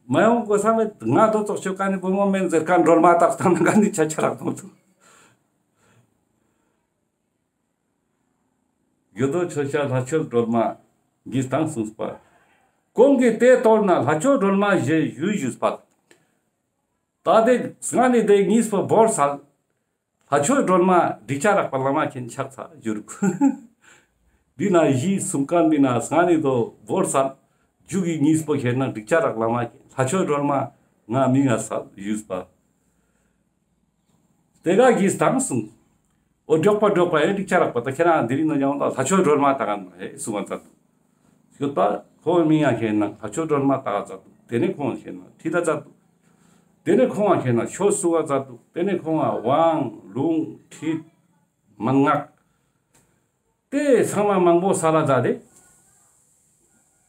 མ་ཡོང་གོ་ས་མེད་ང་དོ་ཙོག་ཆོས་ཀ་ནི་བུ་མོ་མེན་ཟེར་ཀ་སྒྲོལ་མ་བཏགས་ཐང་ན་ག་ནི་ཆ་ཆ་རག་དོ་ཚོ། རྒྱུ་དོ་ཆོས་ཆ་ལྷ་ཆོས་སྒྲོལ་མ་གིས་དང་གསུངས་པ། གོང་གི་དེ་ལྟར་ན་ལྷ་ཆོས་སྒྲོལ་མ་ཞེས་ཞུས་ཞུས་པ། ད་དེ་སྔ་ནི་དེ་གཉིས་པོ་བོར་སལ། ལྷ་ཆོས་སྒྲོལ་མ་འགྲིག་ཆ་རག་པ་བླ་མ་མཁྱེན་ཆག་ཚ་བཞུར། འདི་ན་གཞི་གསུང་མཁན་འདི་ན་སྔ་ནི་དོ་བོར་སལ། མཇུག་གི་གཉིས་པོ་མཁྱེན་ན་འགྲིག་ཆ་རག་བླ་མ་མཁྱེན། ལྷ་ཆོས་སྒྲོལ་མ་ང་མི་ང་སལ་ཞུས་པ། དེ་ག་གིས་དང་གསུངས། འོ་མགྱོགས་པ་མགྱོགས་པ་ཨེ་འགྲིག་ཆ་རག་པ། ད་ཁྱེད་རང་དེ་རིང་ནོ་ཡང་ལ་ལྷ་ཆོས་སྒྲོལ་མ་ད་ག་ན་ཧེ་གསུང་བ་མཛད་འདུག་ཡོད་པ། ཁོང་མིང་ཡང་མཁྱེན་ན་ལྷ་ཆོས་སྒྲོལ་མ་ད་ག་མཛད་འདུག་དེ་ནས་ཁོང་མཁྱེན་ན་ཁྲིད་ད་མཛད་འདུག་དེ་ནས་ཁོང་ཡང་མཁྱེན་ན་ཆོས་གསུང་བ་མཛད་འདུག་དེ་ནས་ཁོང་ཡང་དབང་ལུང་ཁྲིད་མན་ངག་དེ་ཚང་མ་མང་པོ་སལ་ལ་མཛད་དེ།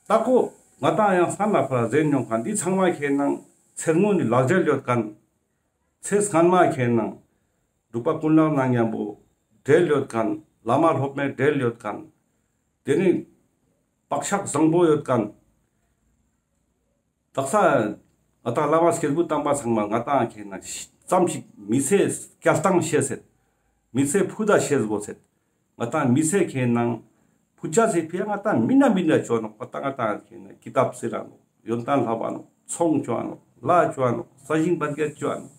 ད་ཁོ་ང་ཏང་ཡང་སྔན་ན་ཕར་ཟེར་མྱོང་མཁན་འདི་ཚང་མ་མཁྱེན་ན་ཚེ་སྔོན་ནི་ལག་འབྲེལ་ཡོད་མཁན། ཚེ་སྔན་མ་མཁྱེན་ན་འབྲུག་པ་ཀུན་ལེགས་ནང་མཉམ་པོ་འབྲེལ་ཡོད་མཁན། བླ་མ་སློབ་མའི་འབྲེལ་ཡོད་མཁན། དེ་ནི་བག་ཆགས་བཟང་པོ་ཡོད་མཁན། དག་ས་ང་ཏང་བླ་མ་སྐྱེས་བུ་དམ་པ་ཚང་མ་ང་ཏང་མཁྱེན་ན་ཙམ་ཞིག་མི་ཚེ་སྐྱེལ་སྟངས་ཤེས་ཟེར། མི་ཚེ་ཕུད་ད་ཤེས་དགོས་ཟེར། ང་ཏང་མི་ཚེ་མཁྱེན་ན་ཕུད་ཆ་ཟེར་ཕི་ཡ་ང་ཏང་མི་འདྲ་མི་འདྲ་བཅོ་ནོག་པ། ད་ང་ཏང་མཁྱེན་ན་ཀི་ཏབ་སེ་ར་ནོག་ཡོན་ཏན་ལྷབ་བ་ནོག་ཚོང་བཅོ་ནོག་ལ་བཅོ་ནོག་ས་ཞིང་འབད་གད་བཅོ་ནོག་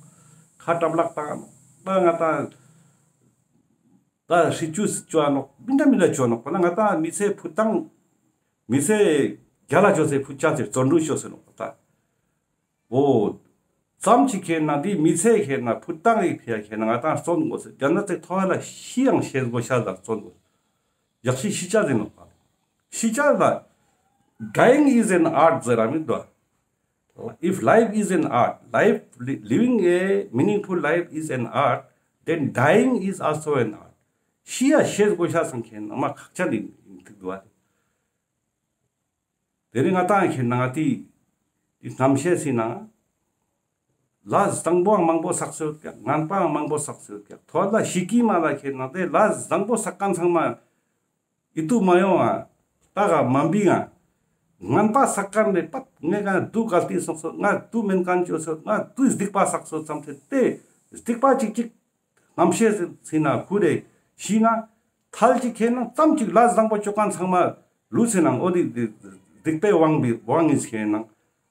ཁ་ཏབ་ལག་བཏང་ནོག་ད་ང་ཏང་ད་ཧྲི་ཅུས་བཅོ་ནོག་མི་འདྲ་མི་འདྲ་བཅོ་ནོག་པ། ན་ང་ཏང་མི་ཚེ་ཕུད་སྟངས་མི་ཚེ་རྒྱལ་ལ་བཅོ་ཚེ་ཕུད་ཆ་ཟེར་བརྩོན་འགྲུས་ཤོ་ཟེར་ནོག་པ། ད་འོ་ཙམ་ཅིག་མཁྱེན་ན་འདི་མི་ཚེ་མཁྱེན་ན་ཕུད་སྟངས་ཡི་ཕི་ཡ་མཁྱེན་ན་ང་ཏང་བརྩོན་དགོས་ཟེར། དེ་ན་ཚེ་ཐོ་ལ་ཤི་ཡང་ཤེས་དགོས་ཤ་ལ་བརྩོན་དགོས། ཡག་ཤི་ཤི་ཆ་ཟེར་ནོག་པ། ཤི་ཆ་ལ་dying is an art ཟེར་ར་མི་འདུག If life is an art, life, li- living a meaningful life is an art, then dying is also an art. ཤི་ཡ་ཤེས་དགོས་ཤ་སང་མཁྱེན་ན་མ་ཁག་ཆ་ནི་ཐིག་འདུག་བ། དེ་རིང་ང་ཏང་མཁྱེན་ན་ང་ཏི་ཏི་རྣམ་ཤེས་སི་ནང་ལ་བཟང་པོའང་མང་པོ་བསགས་སོ་ཡོད་ཀྱག་ངན་པའང་མང་པོ་བསགས་སོ་ཡོད་ཀྱག་ཐོ་ལ་ཤི་ཀི་མ་ལ་མཁྱེན་ན་དེ་ལ་བཟང་པོ་བསགས་མཁན་ཚང་མ་ཨི་ཏུ་མ་ཡོང་ང་། ད་ག་མ་འབི་ང་། ངན་པ་བསགས་མཁན་ལས་པད་ངས་ང་དུ་གལ་ཏི་སོང་སོ། ང་དུ་མེན་མཁན་བཅོས་སོ། ང་དུ་སྡིག་པ་བསགས་སོ་ཙམ་ཚེ་དེ་སྡིག་པ་ཅིག་ཅིག་རྣམ་ཤེས་སི་ནང་ཁུར་རེ་ཤི་ན་ཐལ་ཅིག་མཁྱེན་ན་ཙམ་ཅིག་ལ་བཟང་པོ་བཅོ་མཁན་ཚང་མ་ལུས་སེ་ནང་འོ་དེ་སྡིག་པའི་དབང་གི་དབང་ངིས་མཁྱེན་ན།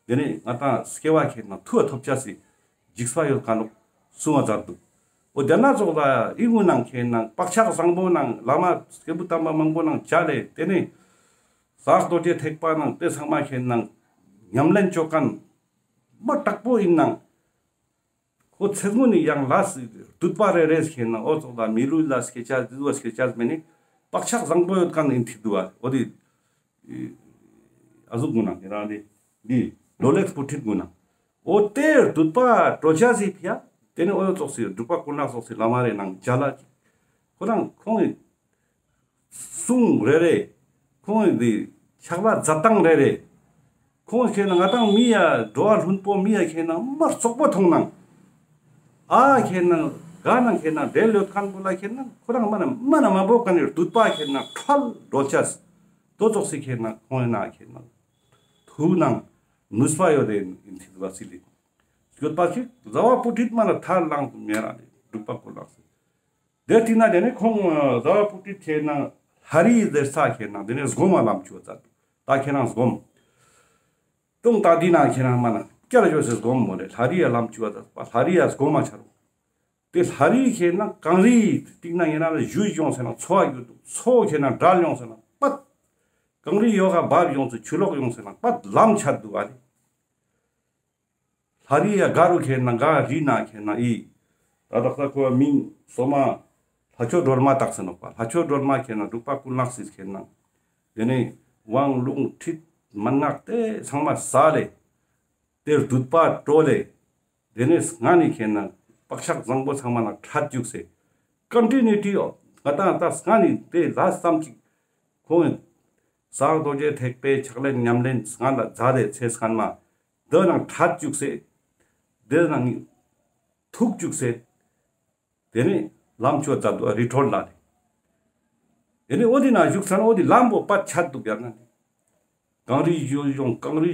དེ་ནས་ང་ཏང་སྐྱེ་བ་མཁྱེན་ན་ཐུ་བ་ཐོབ་ཆ་སི་འཇིགས་པ་ཡོད་མཁན་ནོག་གསུང་བ་མཛད་འདུག་འོ་དེ་ན་ཙོགས་ལ་ཨི་ངུ་ནང་མཁྱེན་ན་བག་ཆགས་བཟང་པོ་ནང་བླ་མ་སྐྱེས་བུ་དམ་པ་མང་པོ་ནང་བཅར་ལེ། དེ་ནས་གསང་སྔགས་རྡོ་རྗེ་ཐེག་པ་ནང་དེ་ཚང་མ་མཁྱེན་ན་ཉམས་ལེན་བཅོ་མཁན་མ་དྲག་པོ་ཡིན་ནང་། ཁོ་ཚེ་སྔོན་ནི་ཡང་ལས་སྡུད་པ་རེ་རེ་མཁྱེན་ན་འོ་ཙོགས་ལ་མི་ལུས་ལ་སྐྱེ་ཆ་སྡུད་པ་སྐྱེ་ཆ་མེ་ནི་བག་ཆགས་བཟང་པོ་ཡོད་མཁན་ཡིན་ཐིག་འདུག་བ། འོ་དེ་ཨ་ཟུག་གུན་ན་ཁྱེད་རང་དེ་འདི་ལོ་ལེགས་སྤུ་ཁྲིད་གུན་ན་འོ་དེ་སྡུད་པ་གྲོལ་ཆ་སི་ཕི་ཡ། དེ་ནི་འོ་ཙོགས་སི་འབྲུག་པ་ཀུན་ལེགས་ཙོགས་སི་བླ་མ་རེ་ནང་མཇལ་ལ་ཁོ་རང་ཁོང་གི་གསུང་རེ་རེ། ཁོང་གི་འདི་ཕྱག་ལས་མཛད་སྟངས་རེ་རེ། ཁོང་མཁྱེན་ན་ང་ཏང་མི་ཡ་འགྲོ་བ་ལྷུན་པོ་མི་ཡ་མཁྱེན་ན་མ་རྩོག་པོ་མཐོང་ནང་། ཨ་མཁྱེན་ན་ག་ན་མཁྱེན་ན་འབྲེལ་ཡོད་མཁན་པོ་ལ་མཁྱེན་ན་ཁོ་རང་མ་ན་མ་ན་མ་བོ་ག་ནི་སྡུད་པ་མཁྱེན་ན་ཁྲལ་འགྲོ་ཆས། དོ་ཙོགས་སི་མཁྱེན་ན་ཁོང་ཡིན་ན་མཁྱེན་ན་ཐུགས་ནང་ནུས་པ་ཡོད་དེ་ཡིན་ཐིག་བ་སི་ལི་ཡོད་པ་ཞིག་ཟླ་བ་སྤུ་ཁྲིད་མ་ན་ཐར་ལངས་དུ་མེ་ར་ནི་འབྲུག་པ་ཀུན་ལེགས་སི། དེ་དེ་ན་དེ་ནས་ཁོང་ཟླ་བ་སྤུ་ཁྲིད་མཁྱེན་ན་ལྷ་རི་ཟེར་ས་མཁྱེན་ན་དེ་ནས་སྒོམ་མ་ལམ་ཆུ་ཙ་ད་མཁྱེན་ན་སྒོམ། ཏུང་ད་དེ་ན་མཁྱེན་ན་མ་ན་སྐྱར་ཞོ་སེ་སྒོམ་མོ་རེ་ལྷ་རི་ཡ་ལམ་ཆུ་ཙ་ད་ལྷ་རི་ཡ་སྒོམ་མ་ཆ་རུ། དེ་ལྷ་རི་མཁྱེན་ན་གངས་རི་ཏིག་ན་ཡིན་ན་ཞུ་ཡོང་སེ་ན་ཚོ་བ་རྒྱུ་འདུག་ཚོ་མཁྱེན་ན་འབྲལ་ཡོང་སེ་ན་པད། གངས་རི་ཡོ་ག་བབ་ཡོང་སེ་ཆུ་ལོག་ཡོང་སེ་ན་པད་ལམ་ཆ་འདུག་ཨ་རི། ལྷ་རི་ཡ་ག་རུ་མཁྱེན་ན་ག་རི་ན་མཁྱེན་ན་ཨི། ད་དག་ས་ཁོ་མིང་སོ་མ་ལྷ་ཆོས་སྒྲོལ་མ་བཏགས་སེ་ནོག་པ། ལྷ་ཆོས་སྒྲོལ་མ་མཁྱེན་ན་འབྲུག་པ་ཀུན་ལེགས་སི་མཁྱེན་ན། དེ་ནས་དབང་ལུང་ཁྲིད་མན་ངག་དེ་ཚང་མ་ཟ་ལེ། དེ་སྡུད་པ་སྤྲོ་ལེ། དེ་ནས་སྔ་ནི་མཁྱེན་ན་བག་ཆགས་བཟང་པོ་ཚང་མ་ན་ཁྲལ་བཅུག་སེ། ཀོན་ཊི་ནིའུ་ཊི་ཡོ་ང་ཏང་ད་སྔ་ནི་དེ་ལ་ཙམ་ཅིག་ཁོང་གསང་སྔགས་རྡོ་རྗེ་ཐེག་པའི་ཕྱག་ལེན་ཉམས་ལེན་སྔ་ལ་མཛད་དེ་ཚེ་སྔན་མ། དེ་ནང་ཁྲལ་བཅུག་སེ། དེ་ནང་ཐུགས་བཅུག་སེ། དེ་ནས་ལམ་ཆོས་མཛད་དུ་རི་ཁྲོད་ལ་ནི། དེ་ནས་འོ་དེ་ན་བཞུགས་ས་ན་འོ་དེ་ལམ་པོ་པད་ཆད་འདུག་ཡང་ན་ནི། གངས་རི་ཡོ་ཡོང་གངས་རི་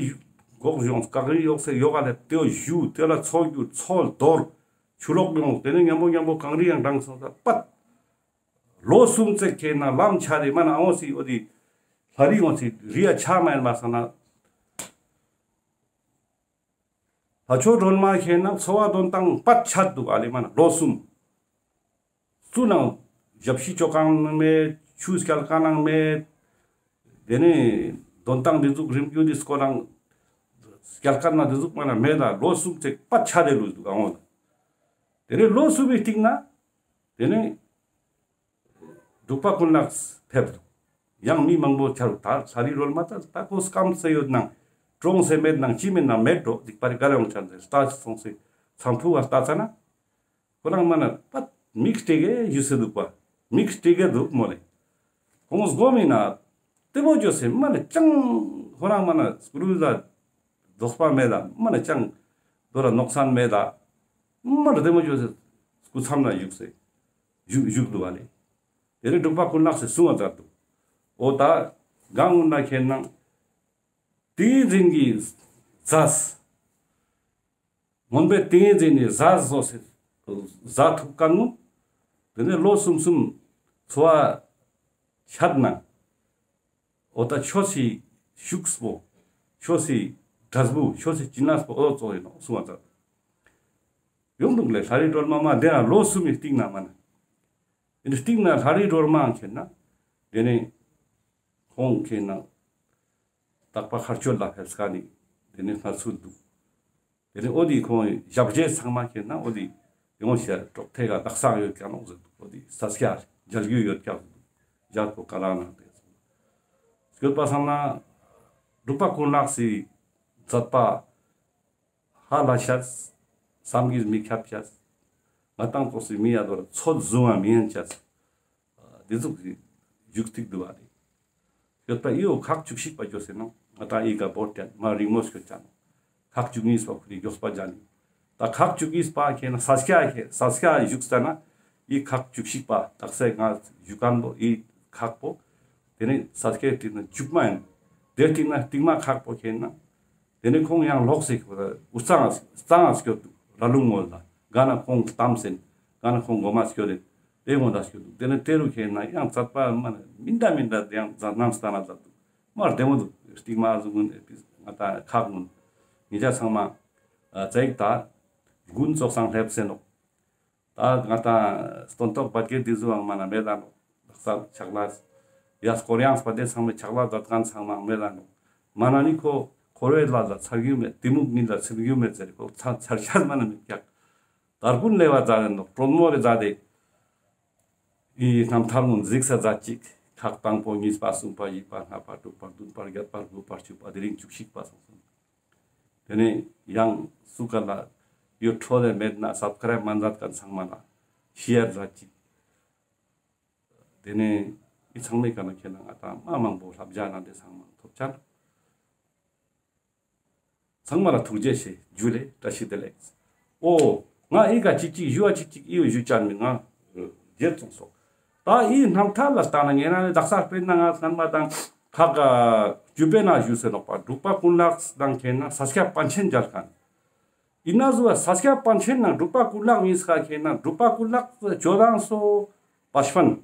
འགོག་ཡོང་གངས་རི་ཡོག་སེ་ཡོ་ག་ལ་དེ་བཞུ་དེ་ལ་ཚོ་རྒྱུ་ཚོ་དོར། ཆུ་ལོག་ཡོང་དེ་ནས་མཉམ་པོ་མཉམ་པོ་གངས་རི་ཡང་འགྲངས་སོང་ས་པད། ལོ་གསུམ་ཙེག་ཁྱེད་ན་ལམ་ཆ་རེ་མ་ན་འོང་སི་འོ་དེ་ལྷ་རི་འོང་སི་རི་ཡ་ཆ་མ་ཡིན་མ་ས་ན། ཨ་ཆོ་སྒྲོལ་མ་ཁེ་ན་འཚོ་བ་དོན་ཏང་པད་ཆད་དུག་ཨ་ལེ་མ་ན་ལོ་སུམ། སུ་ནང་ཞབས་ཕྱི་ཅོ་ཁན་མེད། ཆུ་སྐྱལ་ཁན་ནང་མེད། དེ་ནས་དོན་ཏང་འདི་ཟུག་རིམ་གྱུ་འདི་སྐོར་ལང་སྐྱལ་ཁན་ན་འདི་ཟུག་མ་ན་མེད་ལ་ལོ་སུམ་ཚེ་པད་ཆད་དེ་ལུས་དུག་ཨ་འོ་ན། དེ་ནས་ལོ་སུམ་པའི་སྟིང་ན་དེ་ནས་འབྲུག་པ་ཀུན་ལེགས་ཕེབས་དུག། ཡང་མི་མང་པོ་ཆ་རུག་ད་ལྷ་རི་སྒྲོལ་མ་ད་ད་ཁོ་སྐམ་སེ་ཡོད་ནང་གྲོངས་སེ་མེད་ནང་ཅི་མེད་ནང་མེད་འགྲོ་སྡིག་པ་རི་ག་རེ་ཡོང་ཆ་ཟེར་ལྟ་སོང་སེ་ཚམ་ཕུ་བ་ལྟ་ཚ་ན། ཁོ་རང་མ་ན་པད་མིག་སྟེ་གེ་ཡུ་སེ་དུག་པ། མིག་སྟེ་གེ་དུག་མོ་ལེ། ཁོང་སྒོམ་མི་ན་ལྟད་མོ་ཅོས་སེ་མ་ན་ཅང་ཁོ་རང་མ་ན་སྐུ་རུ་ལ་དོགས་པ་མེད་ད་མ་ན་ཅང་དོ་ར་ནོག་སན་མེད་ད་མ་ན་ལྟད་མོ་ཅོས་སེ་སྐུ་མཚམས་ན་བཞུགས་སེ་བཞུགས་བཞུགས་དུག་པ་ལེ། དེ་ནས་འབྲུག་པ་ཀུན་ལེགས་སེ་གསུང་བ་མཛད་དུག། འོ་ད་གང་འུན་ན་ཁེ་ན་ཏིང་ངེ་འཛིན་གྱི་ཟས། མངོན་པའི་ཏིང་ངེ་འཛིན་ནི་ཟས་ཟོས་སེ་ཟ་ཐུབ་ཁན་ནོ། དེ་ནས་ལོ་སུམ་སུམ་འཚོ་བ་ཆད་ན། འོ་ད་ཆོས་སི་ཤུགས་པོ། ཆོས་སི་འབྲས་བུ་ཆོས་སི་བྱིན་རླབས་པོ་འོ་ཙོགས་ཡིན་ནོག་གསུང་བ་མཛད། ཡོང་དུག་ལེ་ལྷ་རི་སྒྲོལ་མ་མ་དེ་ན་ལོ་སུམ་མི་སྟིང་ན་མ་ན། དེ་ནས་སྟིང་ན་ལྷ་རི་སྒྲོལ་མ་ཁེ་ན་དེ་ནས་ཁོང་ཁེ་ན་དག་པ་མཁའ་སྤྱོད་ལ་ཕེབས་ཁན་ནི་དེ་ནས་གནས་ཚུལ་དུག། དེ་ནས་འོ་དེ་ཁོང་ཞབས་རྗེས་ཚང་མ་ཁེ་ན་འོ་དེ་ཡོང་ཞེས་གྲོགས་ཐད་ཀ་དག་ས་ཡོད་ཀྱང་ནོག་ཟེར་དུག། འོ་དེ་ས་སྐྱ་མཇལ་རྒྱུ་ཡོད་ཀྱང་ཟེར་དུག། ཞག་པོ་ག་རང་ནང་དེ་སྐྱོད་པ་སང་ན་འབྲུག་པ་ཀུན་ལེགས་སི་མཛད་པ་ཧ་ལས་ཤ་བསམ་གྱིས་མི་ཁྱབ་ཤ། ང་ཏང་ཙོགས་སི་མི་ཡ་དོ་ར་ཚོད་བཟུང་བ་མི་ཡན་ཤ། འདི་ཟུག་གི་བཞུགས་ཏེ་དུག་པ་རེད། ཡོད་པ་ཨི་བོ་ཁག་བཅུ་གཅིག་པ་ཅོས་སེ་ནོ། ང་ཏང་ཨི་ཀ་བོར་ཏེ་མ་རིང་མོ་སྐྱོད་ཅ་ནོ། ཁག་བཅུ་གཉིས་པ་ཁུ་རི་མགྱོགས་པ་ཇ་ནི། ད་ཁག་བཅུ་གཉིས་པ་ཁེ་ན་ས་སྐྱ་ཁེ་ས་སྐྱ་བཞུགས་ས་ན་ཨི་ཁག་བཅུ་གཅིག་པ་དག་ས་ང་བཞུགས་ཁན་པོ་ཨི་ཁག་པོ། དེ་ནས་ས་སྐྱའི་སྟེང་ན་བཅུ་མ་ཡིན། དེ་སྟེང་ན་སྟིང་མ་ཁག་པོ་ཁེ་ན། དེ་ནས་ཁོང་ཡང་ལོག་སེ་ཁོ་ལ་འུ་གཙང་ང་གཙང་ང་སྐྱོད་དུག། ར་ལུང་ངོ་ལ་ག་ན་ཁོང་གཏམ་སེན་ག་ན་ཁོང་མགོ་མ་སྐྱོད་དེ་དེ་ངོ་ད་སྐྱོད་དུག། དེ་ནས་དེ་རུ་ཁེ་ན་ཡང་ཚད་པ་མ་ན་མི་འདྲ་མི་འདྲ་དེ་ཡང་ཛ་རྣམས་ལྟ་ན་ཛ་དུག། མ་རྡེ་མོ་དུག། སྟིང་མ་ཟུག་གུན་ཨེ་པི་ང་ཏང་ཁག་གུན་ཉེ་ཆ་ཚང་མ་ཨ་ཙེག་ད་དགུན་ཙོགས་སང་སླེབས་སེ་ནོག། ད་ང་ཏང་སྟོན་ཐོག་བར་གྱི་དེ་ཟུག་ཡང་མ་ན་མེད་ད་ནོག། ལག་ས་ཆག་ལས་ཡ་སྐོར་ཡང་སྤ་དེ་ཚང་མའི་ཆག་ལས་ཛད་ཁན་ཚང་མ་མེད་ད་ནོག། མ་ན་ནི་ཁོ་འཁོར་བའི་ལ་ལ་ཚར་རྒྱུ་མེད། གཏི་མུག་ཉིད་ལ་ཚར་རྒྱུ་མེད་ཟེར་ཁོ་ཚར་ཚར་ཤ་མ་ན་མེད་ཀྱག། དར་གུན་ལེ་བ་ཛད་དེ་ནོག། དྲོན་མོ་རེ་ཛད་དེ། ཨི་རྣམ་ཐར་ངུན་གཟིགས་ས་ཛད་ཅིག། ཁག་དང་པོ་གཉིས་པ་གསུམ་པ་བཞི་པ་ལྔ་པ་དྲུག་པ་བདུན་པ་བརྒྱད་པ་དགུ་པ་བཅུ་པ་དེ་རིང་བཅུ་གཅིག་པ་སོང་སོང་། དེ་ནས་ཡང་སུ་ག་ལ་ཡོད་འཕྲོ་ལས་མེད་ན་སབ་སི་ཀ་རབ་མ་ཛད་ཁན་ཚང་མ་ལ་ཤེར་ཛད་ཅིག། དེ་ནས་ཨི་ཚང་མའི་ཀ་ན་ཁེ་ན་ང་ཏང་མ་མང་པོ་ལྷབ་ཇ་ན་དེ་ཚང་མ་ཐོབ་ཆ། ཚང་མ་ལ་ཐུགས་རྗེ་ཆེ། ཇུ་ལེ། བཀྲ་ཤིས་བདེ་ལེགས། འོ། ང་ཨི་ཀ་ཅིག་ཅིག་ཞུ་བ་ཅིག་ཅིག་ཨི་བོ་ཞུ་ཅན་མི་ང་རྗེད་སོང་སོང་། ད་ཨི་རྣམ་ཐར་ལ་ལྟ་ན་ངེ་ན་ནི་དག་ས་དཔེར་ན་ང་སྔན་མ་དང་ཁག་བཅུ་པའི་ན་ཞུ་སེ་ནོག་པ། འབྲུག་པ་ཀུན་ལེགས་དང་ཁེ་ན་ས་སྐྱ་པཎ་ཆེན་མཇལ་ཁན། ཨིན་ན་ཟུ་བ་ས་སྐྱ་པཎ་ཆེན་ནང་འབྲུག་པ་ཀུན་ལེགས་མིན་ས་ཁེ་ན་འབྲུག་པ་ཀུན་ལེགས་ཇོ་རང་སོ་པ་ཤ་པན།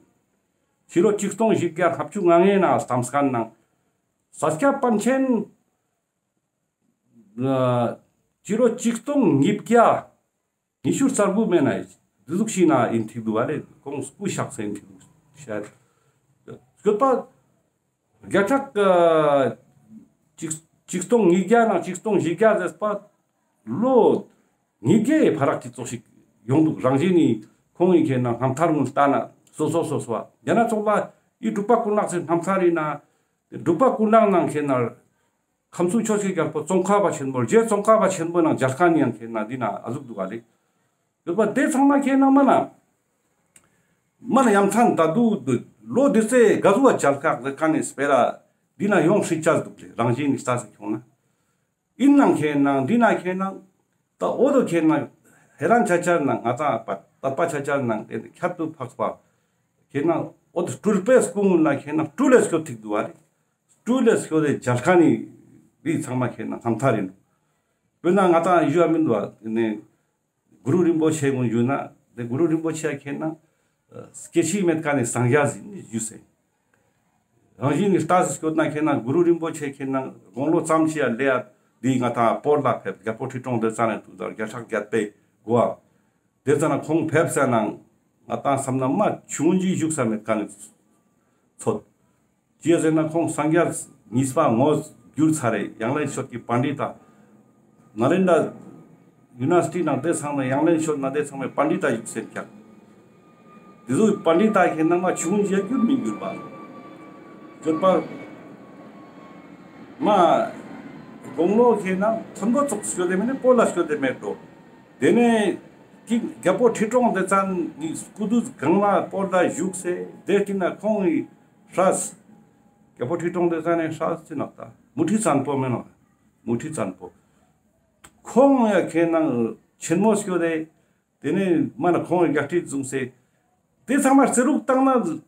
ཕྱི་ལོ་ཆིག་སྟོང་བཞི་བརྒྱ་ལྔ་བཅུ་ང་ལྔའི་ནང་ལྟམས་ཁན་ནང་། ས་སྐྱ་པཎ་ཆེན་ཕྱི་ལོ་ཆིག་སྟོང་ཉིས་བརྒྱ་ཉི་ཤུ་རྩ་དགུ་མེ་ན་དེ་ཟུག་ཤིག་ན་ཨིན་ཐིག་དུག་པ་ལེ། ཁོང་སྐུ་གཤེགས་སེ་ཨིན་ཐིག་དུག་ཤ། སྐྱོད་པ་བརྒྱ་ཕྲག་ཆིག་ཆིག་སྟོང་ཉིས་བརྒྱ་ནང་ཆིག་སྟོང་བཞི་བརྒྱ་ཟེར་པ་ལོ་ཉིས་བརྒྱའི་ཕ་རག་ཅིག་ཙོགས་ཤིག་ཡོང་དུག། རང་བཞིན་ནི་ཁོང་ཨི་ཁེ་ན་རྣམ་ཐར་ངུན་ལྟ་ན་སོ་སོ་སོ་སོ་བ་ཡང་ན་ཙོགས་པ་ཨི་འབྲུག་པ་ཀུན་ལེགས་སི་རྣམ་ཐར་ཨིན་ན་འབྲུག་པ་ཀུན་ལེགས་ནང་ཁེ་ན་ཁམས་གསུམ་ཆོས་ཀྱི་རྒྱལ་པོ་ཙོང་ཁ་པ་ཆེན་པོ་རྗེ་ཙོང་ཁ་པ་ཆེན་པོ་ནང་མཇལ་ཁན་ཡང་ཁེ་ན་འདི་ན་ཨ་ཟུག་དུག་ག་ལེ། ཡོད་པ་དེ་ཚང་མ་ཁེ་ན་མ་ན་མ་ན་ཡ་མཚན་ད་དུ་ལོ་དེ་ཚེ་ག་ཟུག་བ་མཇལ་ཁ་ཟེར་ཁན་ནི་སྤེ་ར་འདི་ན་ཡོང་སྲིད་ཆ་དུག་ལེ། རང་བཞིན་ནི་ལྟ་སེ་ཁྱོང་ན་ཨིན་ནང་ཁེ་ན་འདི་ན་ཁེ་ན་ད་འོ་དོ་ཁེ་ན་ཧེ་རན་ཆ་ཆ་ནང་ང་ཏང་པ་དད་པ་ཆ་ཆ་ནང་དེ་ཁྱད་དུ་འཕགས་པ་ཁེ་ན་འོ་དོ་སྤྲུལ་པའི་སྐུ་ངུན་ལ་ཁེ་ན་སྤྲུལ་ལེ་སྐྱོད་ཐིག་དུག་པ་རེད། སྤྲུལ་ལེ་སྐྱོད་དེ་མཇལ་ཁན་ནི་རིགས་ཚང་མ་ཁེ་ན་རྣམ་ཐར་ཨིན། དཔེར་ན་ང་ཏང་ཡུ་བ་མིན་དུག་པ་ནི་གུ་རུ་རིན་པོ་ཆེ་ངུན་ཡུ་ན་དེ་གུ་རུ་རིན་པོ་ཆེ་ཁེ་ན་སྐྱེ་འཆི་མེད་ཁན་ནི་སངས་རྒྱས་ཨིན་ཡུ་སེ། རང་བཞིན་ནི་ལྟ་སེ་སྐྱོད་ན་ཁེ་ན་གུ་རུ་རིན་པོ་ཆེ་ཁེ་ན་དགུང་ལོ་ཙམ་ཞིག་ཡ་ལེ་ཡ་ འདི་ང་ཏང་སྤོར་ལ་ཕེབས། རྒྱལ་པོ་ཁྲི་སྲོང་ལྡེ་བཙན་ནི་དུས་དང་བརྒྱ་ཕྲག་བརྒྱད་པའི་འགོ་བ། དེ་ཙ་ན་ཁོང་ཕེབས་ཟེར་ནང་ང་ཏང་བསམ་ན་མ་ཆུང་ཅིག་བཞུགས་ས་མེད་ཀ་ནི་ཚོད། ཅི་ཟེར་ན་ཁོང་སངས་རྒྱས་གཉིས་པ་ངོ་བསྒྱུར་ཚར་རེ་ཡང་ལེན་ཤོད་ཀྱི་པཎྜི་ཏ། ནཱ་ལེནྡྲ་ཡུ་ནི་ཝར་སི་ཊི་ནང་དེ་ཚང་མའི་ཡང་ལེན་ཤོད་ན་དེ་ཚང་མའི་པཎྜི་ཏ་བཞུགས་སེ་ཀྱག། དེ་ཚོ་པཎྜི་ཏ་ཁེ་ནང་མ་ཆུང་ཅིག་བསྒྱུར་མི་བསྒྱུར་པ། སྐྱོད་པ། མ་དགུང་ལོ་ཁེ་ནང་མཐོན་པོ་ཙོགས་སྐྱོད་དེ་མེད་ནི་སྤོ་ལ་སྐྱོད་དེ་མེད་འགྲོ། དེ་ནས་ཀྱི་རྒྱལ་པོ་ཁྲི་སྲོང་ལྡེ་བཙན་ནི་སྐུ་དུས་གང་ལ་སྤོ་ལ་བཞུགས་སེ་དེ་སྟིང་ན་ཁོང་གི་སྲས། རྒྱལ་པོ་ཁྲི་སྲོང་ལྡེ་བཙན་ནི་སྲས་ཅི་ནོག་ད། མུ་ཁྲི་བཙན་པོ་མེན་ནོག། མུ་ཁྲི་བཙན་པོ། ཁོང་ཡ་ཁེ་ནང་ཆེན་མོ་སྐྱོད་དེ། དེ་ནས་མ་ན་ཁོང་གི་རྒྱལ་ཁྲི་བཟུང་སེ། དེ་ཚང་མ་རྩི་རུག་བཏང་ན།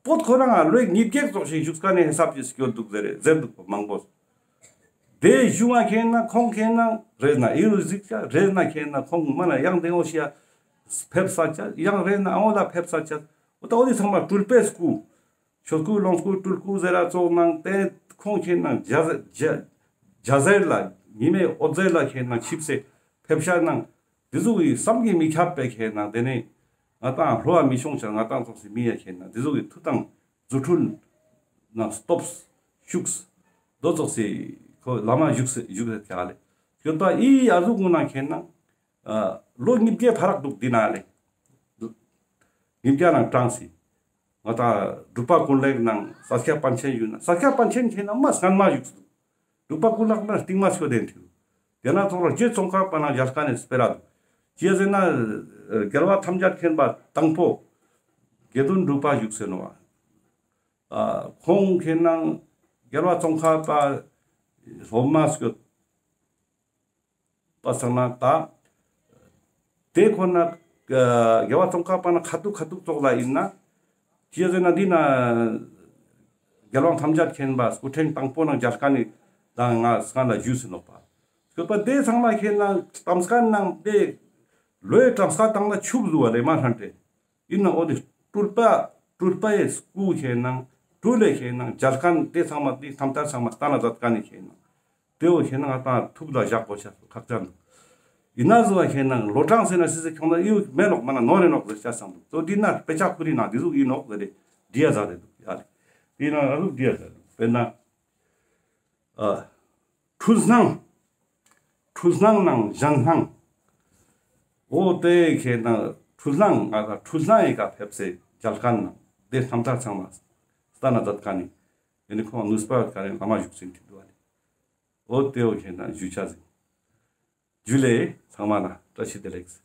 པོད་ཁོ་རང་ལོ་ཉིས་བརྒྱ་ཙོགས་ཤིག་བཞུགས་ཀ་ནས་ཧེ་སབ་ཅིག་སྐྱོད་འདུག་ཟེར་རེ་ཟེར་འདུག་པ་མང་པོ། དེ་བཞུགས་མ་ཁེ་ན་ཁོང་ཁེ་ན་རེ་ན་ཨི་རུ་གཟིགས་ཆ་རེ་ན་ཁེ་ན་ཁོང་མ་ན་ཡང་དེ་འོ་ཤི་ཡ་ཕེབས་ས་ཆ་ཡང་རེ་ན་འོ་ལ་ཕེབས་ས་ཆ་འོ་ད་འོ་དེ་ཚང་མ་སྤྲུལ་པའི་སྐུ། ཆོས་སྐུ་ལོངས་སྐུ་སྤྲུལ་སྐུ་ཟེར་ར་ཙོགས་ནང་དེ་ཁོང་ཁེ་ན་རྒྱ་རྒྱ་རྒྱ་ཟེར་ལ་ཉི་མའི་འོད་ཟེར་ལ་ཁེ་ན་ཆིབས་སེ་ཕེབས་ཤ་ནང་དེ་ཟུག་གི་བསམ་གྱིས་མི་ཁྱབ་པའི་ཁེ་ན་དེ་ནས་ང་ཏང་བློ་བ་མི་ཤོང་ཆ་ང་ཏང་ཙོགས་སི་མི་ཡ་ཁེ་ན་དེ་ཟུག་གི་མཐུ་དང་རྫུ་འཕྲུལ་ནང་སྟོབས་ཤུགས་དོ་ཙོགས་སི་ཁོ་བླ་མ་བཞུགས་སེ་བཞུགས་སེ་ཁ་ལེ་སྐྱོད་པ་ཨི་ཨ་ཟུག་གུན་ན་ཁེ་ན་ལོ་ཉིས་བརྒྱ་ཕ་རག་འདུག་འདི་ན་ལེ། ཉིས་བརྒྱ་ནང་གྲངས་སི། ང་ཏང་འབྲུག་པ་ཀུན་ལེགས་ནང་ས་སྐྱ་པཎ་ཆེན་ཡོད་ན་ས་སྐྱ་པཎ་ཆེན་ཁེ་ན་མ་སྔན་མ་བཞུགས་སུ་འདུག། འབྲུག་པ་ཀུན་ལེགས་ན་རྟིང་མ་ཤོད་དེ་འཐུས། དེ་ན་ཚོགས་ར་རྗེ་ཙོང་ཁ་པ་ན་མཇལ་ཁ་ནས་སྤེ་ར་འདུག། ཅི་ཟེར་ན་རྒྱལ་བ་ཐམས་ཅད་མཁྱེན་པ་དང་པོ་དགེ་འདུན་གྲུབ་པ་བཞུགས་སེ་ནོ་བ། ཁོང་ཁེ་ན་རྒྱལ་བ་ཙོང་ཁ་པ་སློབ་མ་སྐྱོད། པ་སང་ན་ད། དེ་ཁོ་ན་རྒྱལ་བ་ཙོང་ཁ་པ་ན་ཁ་ཐུག་ཁ་ཐུག་ཙོགས་ལ་ཡིན་ན། ཅི་ཟེར་ན་འདི་ན་རྒྱལ་དབང་ཐམས་ཅད་མཁྱེན་པ་སྐུ་ཕྲེང་དང་པོ་ནང་མཇལ་ཁ་ནི་ད་ང་སྔ་ལ་ཞུས་ཟིན་ནོག་པ། སྐྱོད་པ་དེ་ཚང་མ་ཁེ་ན་གྲམ་སྐ་ནང་དེ་ལོའི་གྲམ་སྐ་བཏང་ན་ཆུག་ཟུ་བ་ལེ་མ་ཧྲན་ཏེ། ཡིན་ན་འོ་དེ་སྤྲུལ་པ་སྤྲུལ་པའི་སྐུ་ཁེ་ན་སྤྲུལ་ལེ་ཁེ་ན་མཇལ་ཁན་དེ་ཚང་མ་དེ་ཐམ་ཐར་ཚང་མ་ལྟ་ན་མཛད་ཁན་ནི་ཁེ་ན་དེ་བོ་ཁེ་ན་ང་ཏང་ཐུགས་ལ་བཞག་དགོས་ཤ་ཁག་ཅན་འདུག། ཡིན་ན་ཟུ་བ་ཁེ་ན་ལོ་གྲངས་ཟེར་ན་སི་སི་ཁྱོང་ན་ཡུ་མེ་ནོག་མ་ན་ནོར་རེ་ནོག་ཟེར་ཤ་སང་འདུག། དོ་དེ་ན་དཔེ་ཆ་ཁུ་རི་ན་དེ་ཟུག་ཡིན་ནོག་ཟེར་རེ་འདི་ཡ་ཟ་རེ་འདུག་ཡ་རེ། དེ་ན་ར་ལུག་འདི་ཡ་ཟ་རེ་འདུག། དཔེར་ན། ཨ། འཁྲུལ་སྣང་། འཁྲུལ་སྣང་ནང་གཞན་སྣང་། འོ་དེ་ཁེ་ན་འཁྲུལ་སྣང་ང་ལ་འཁྲུལ་སྣང་ཡི་ཀ་ཕེབས་སེ་མཇལ་ཁན་ནང་དེ་རྣམ་ཐར་ཚང་མ་ལྟ་ན་མཛད་ཁན་ནི་ཡེ་ནི་ཁོང་ནུས་པ་ག་རེ་བླ་མ་བཞུགས་ཟིན་གྱི་འདུག་ཨ་ནི། འོ་དེ་བོ་ཁེ་ན་ཞུ་ཆ་ཟིན། ཇུ་ལེ་ཚང་མ་ལ་བཀྲ་ཤིས་བདེ་ལེགས།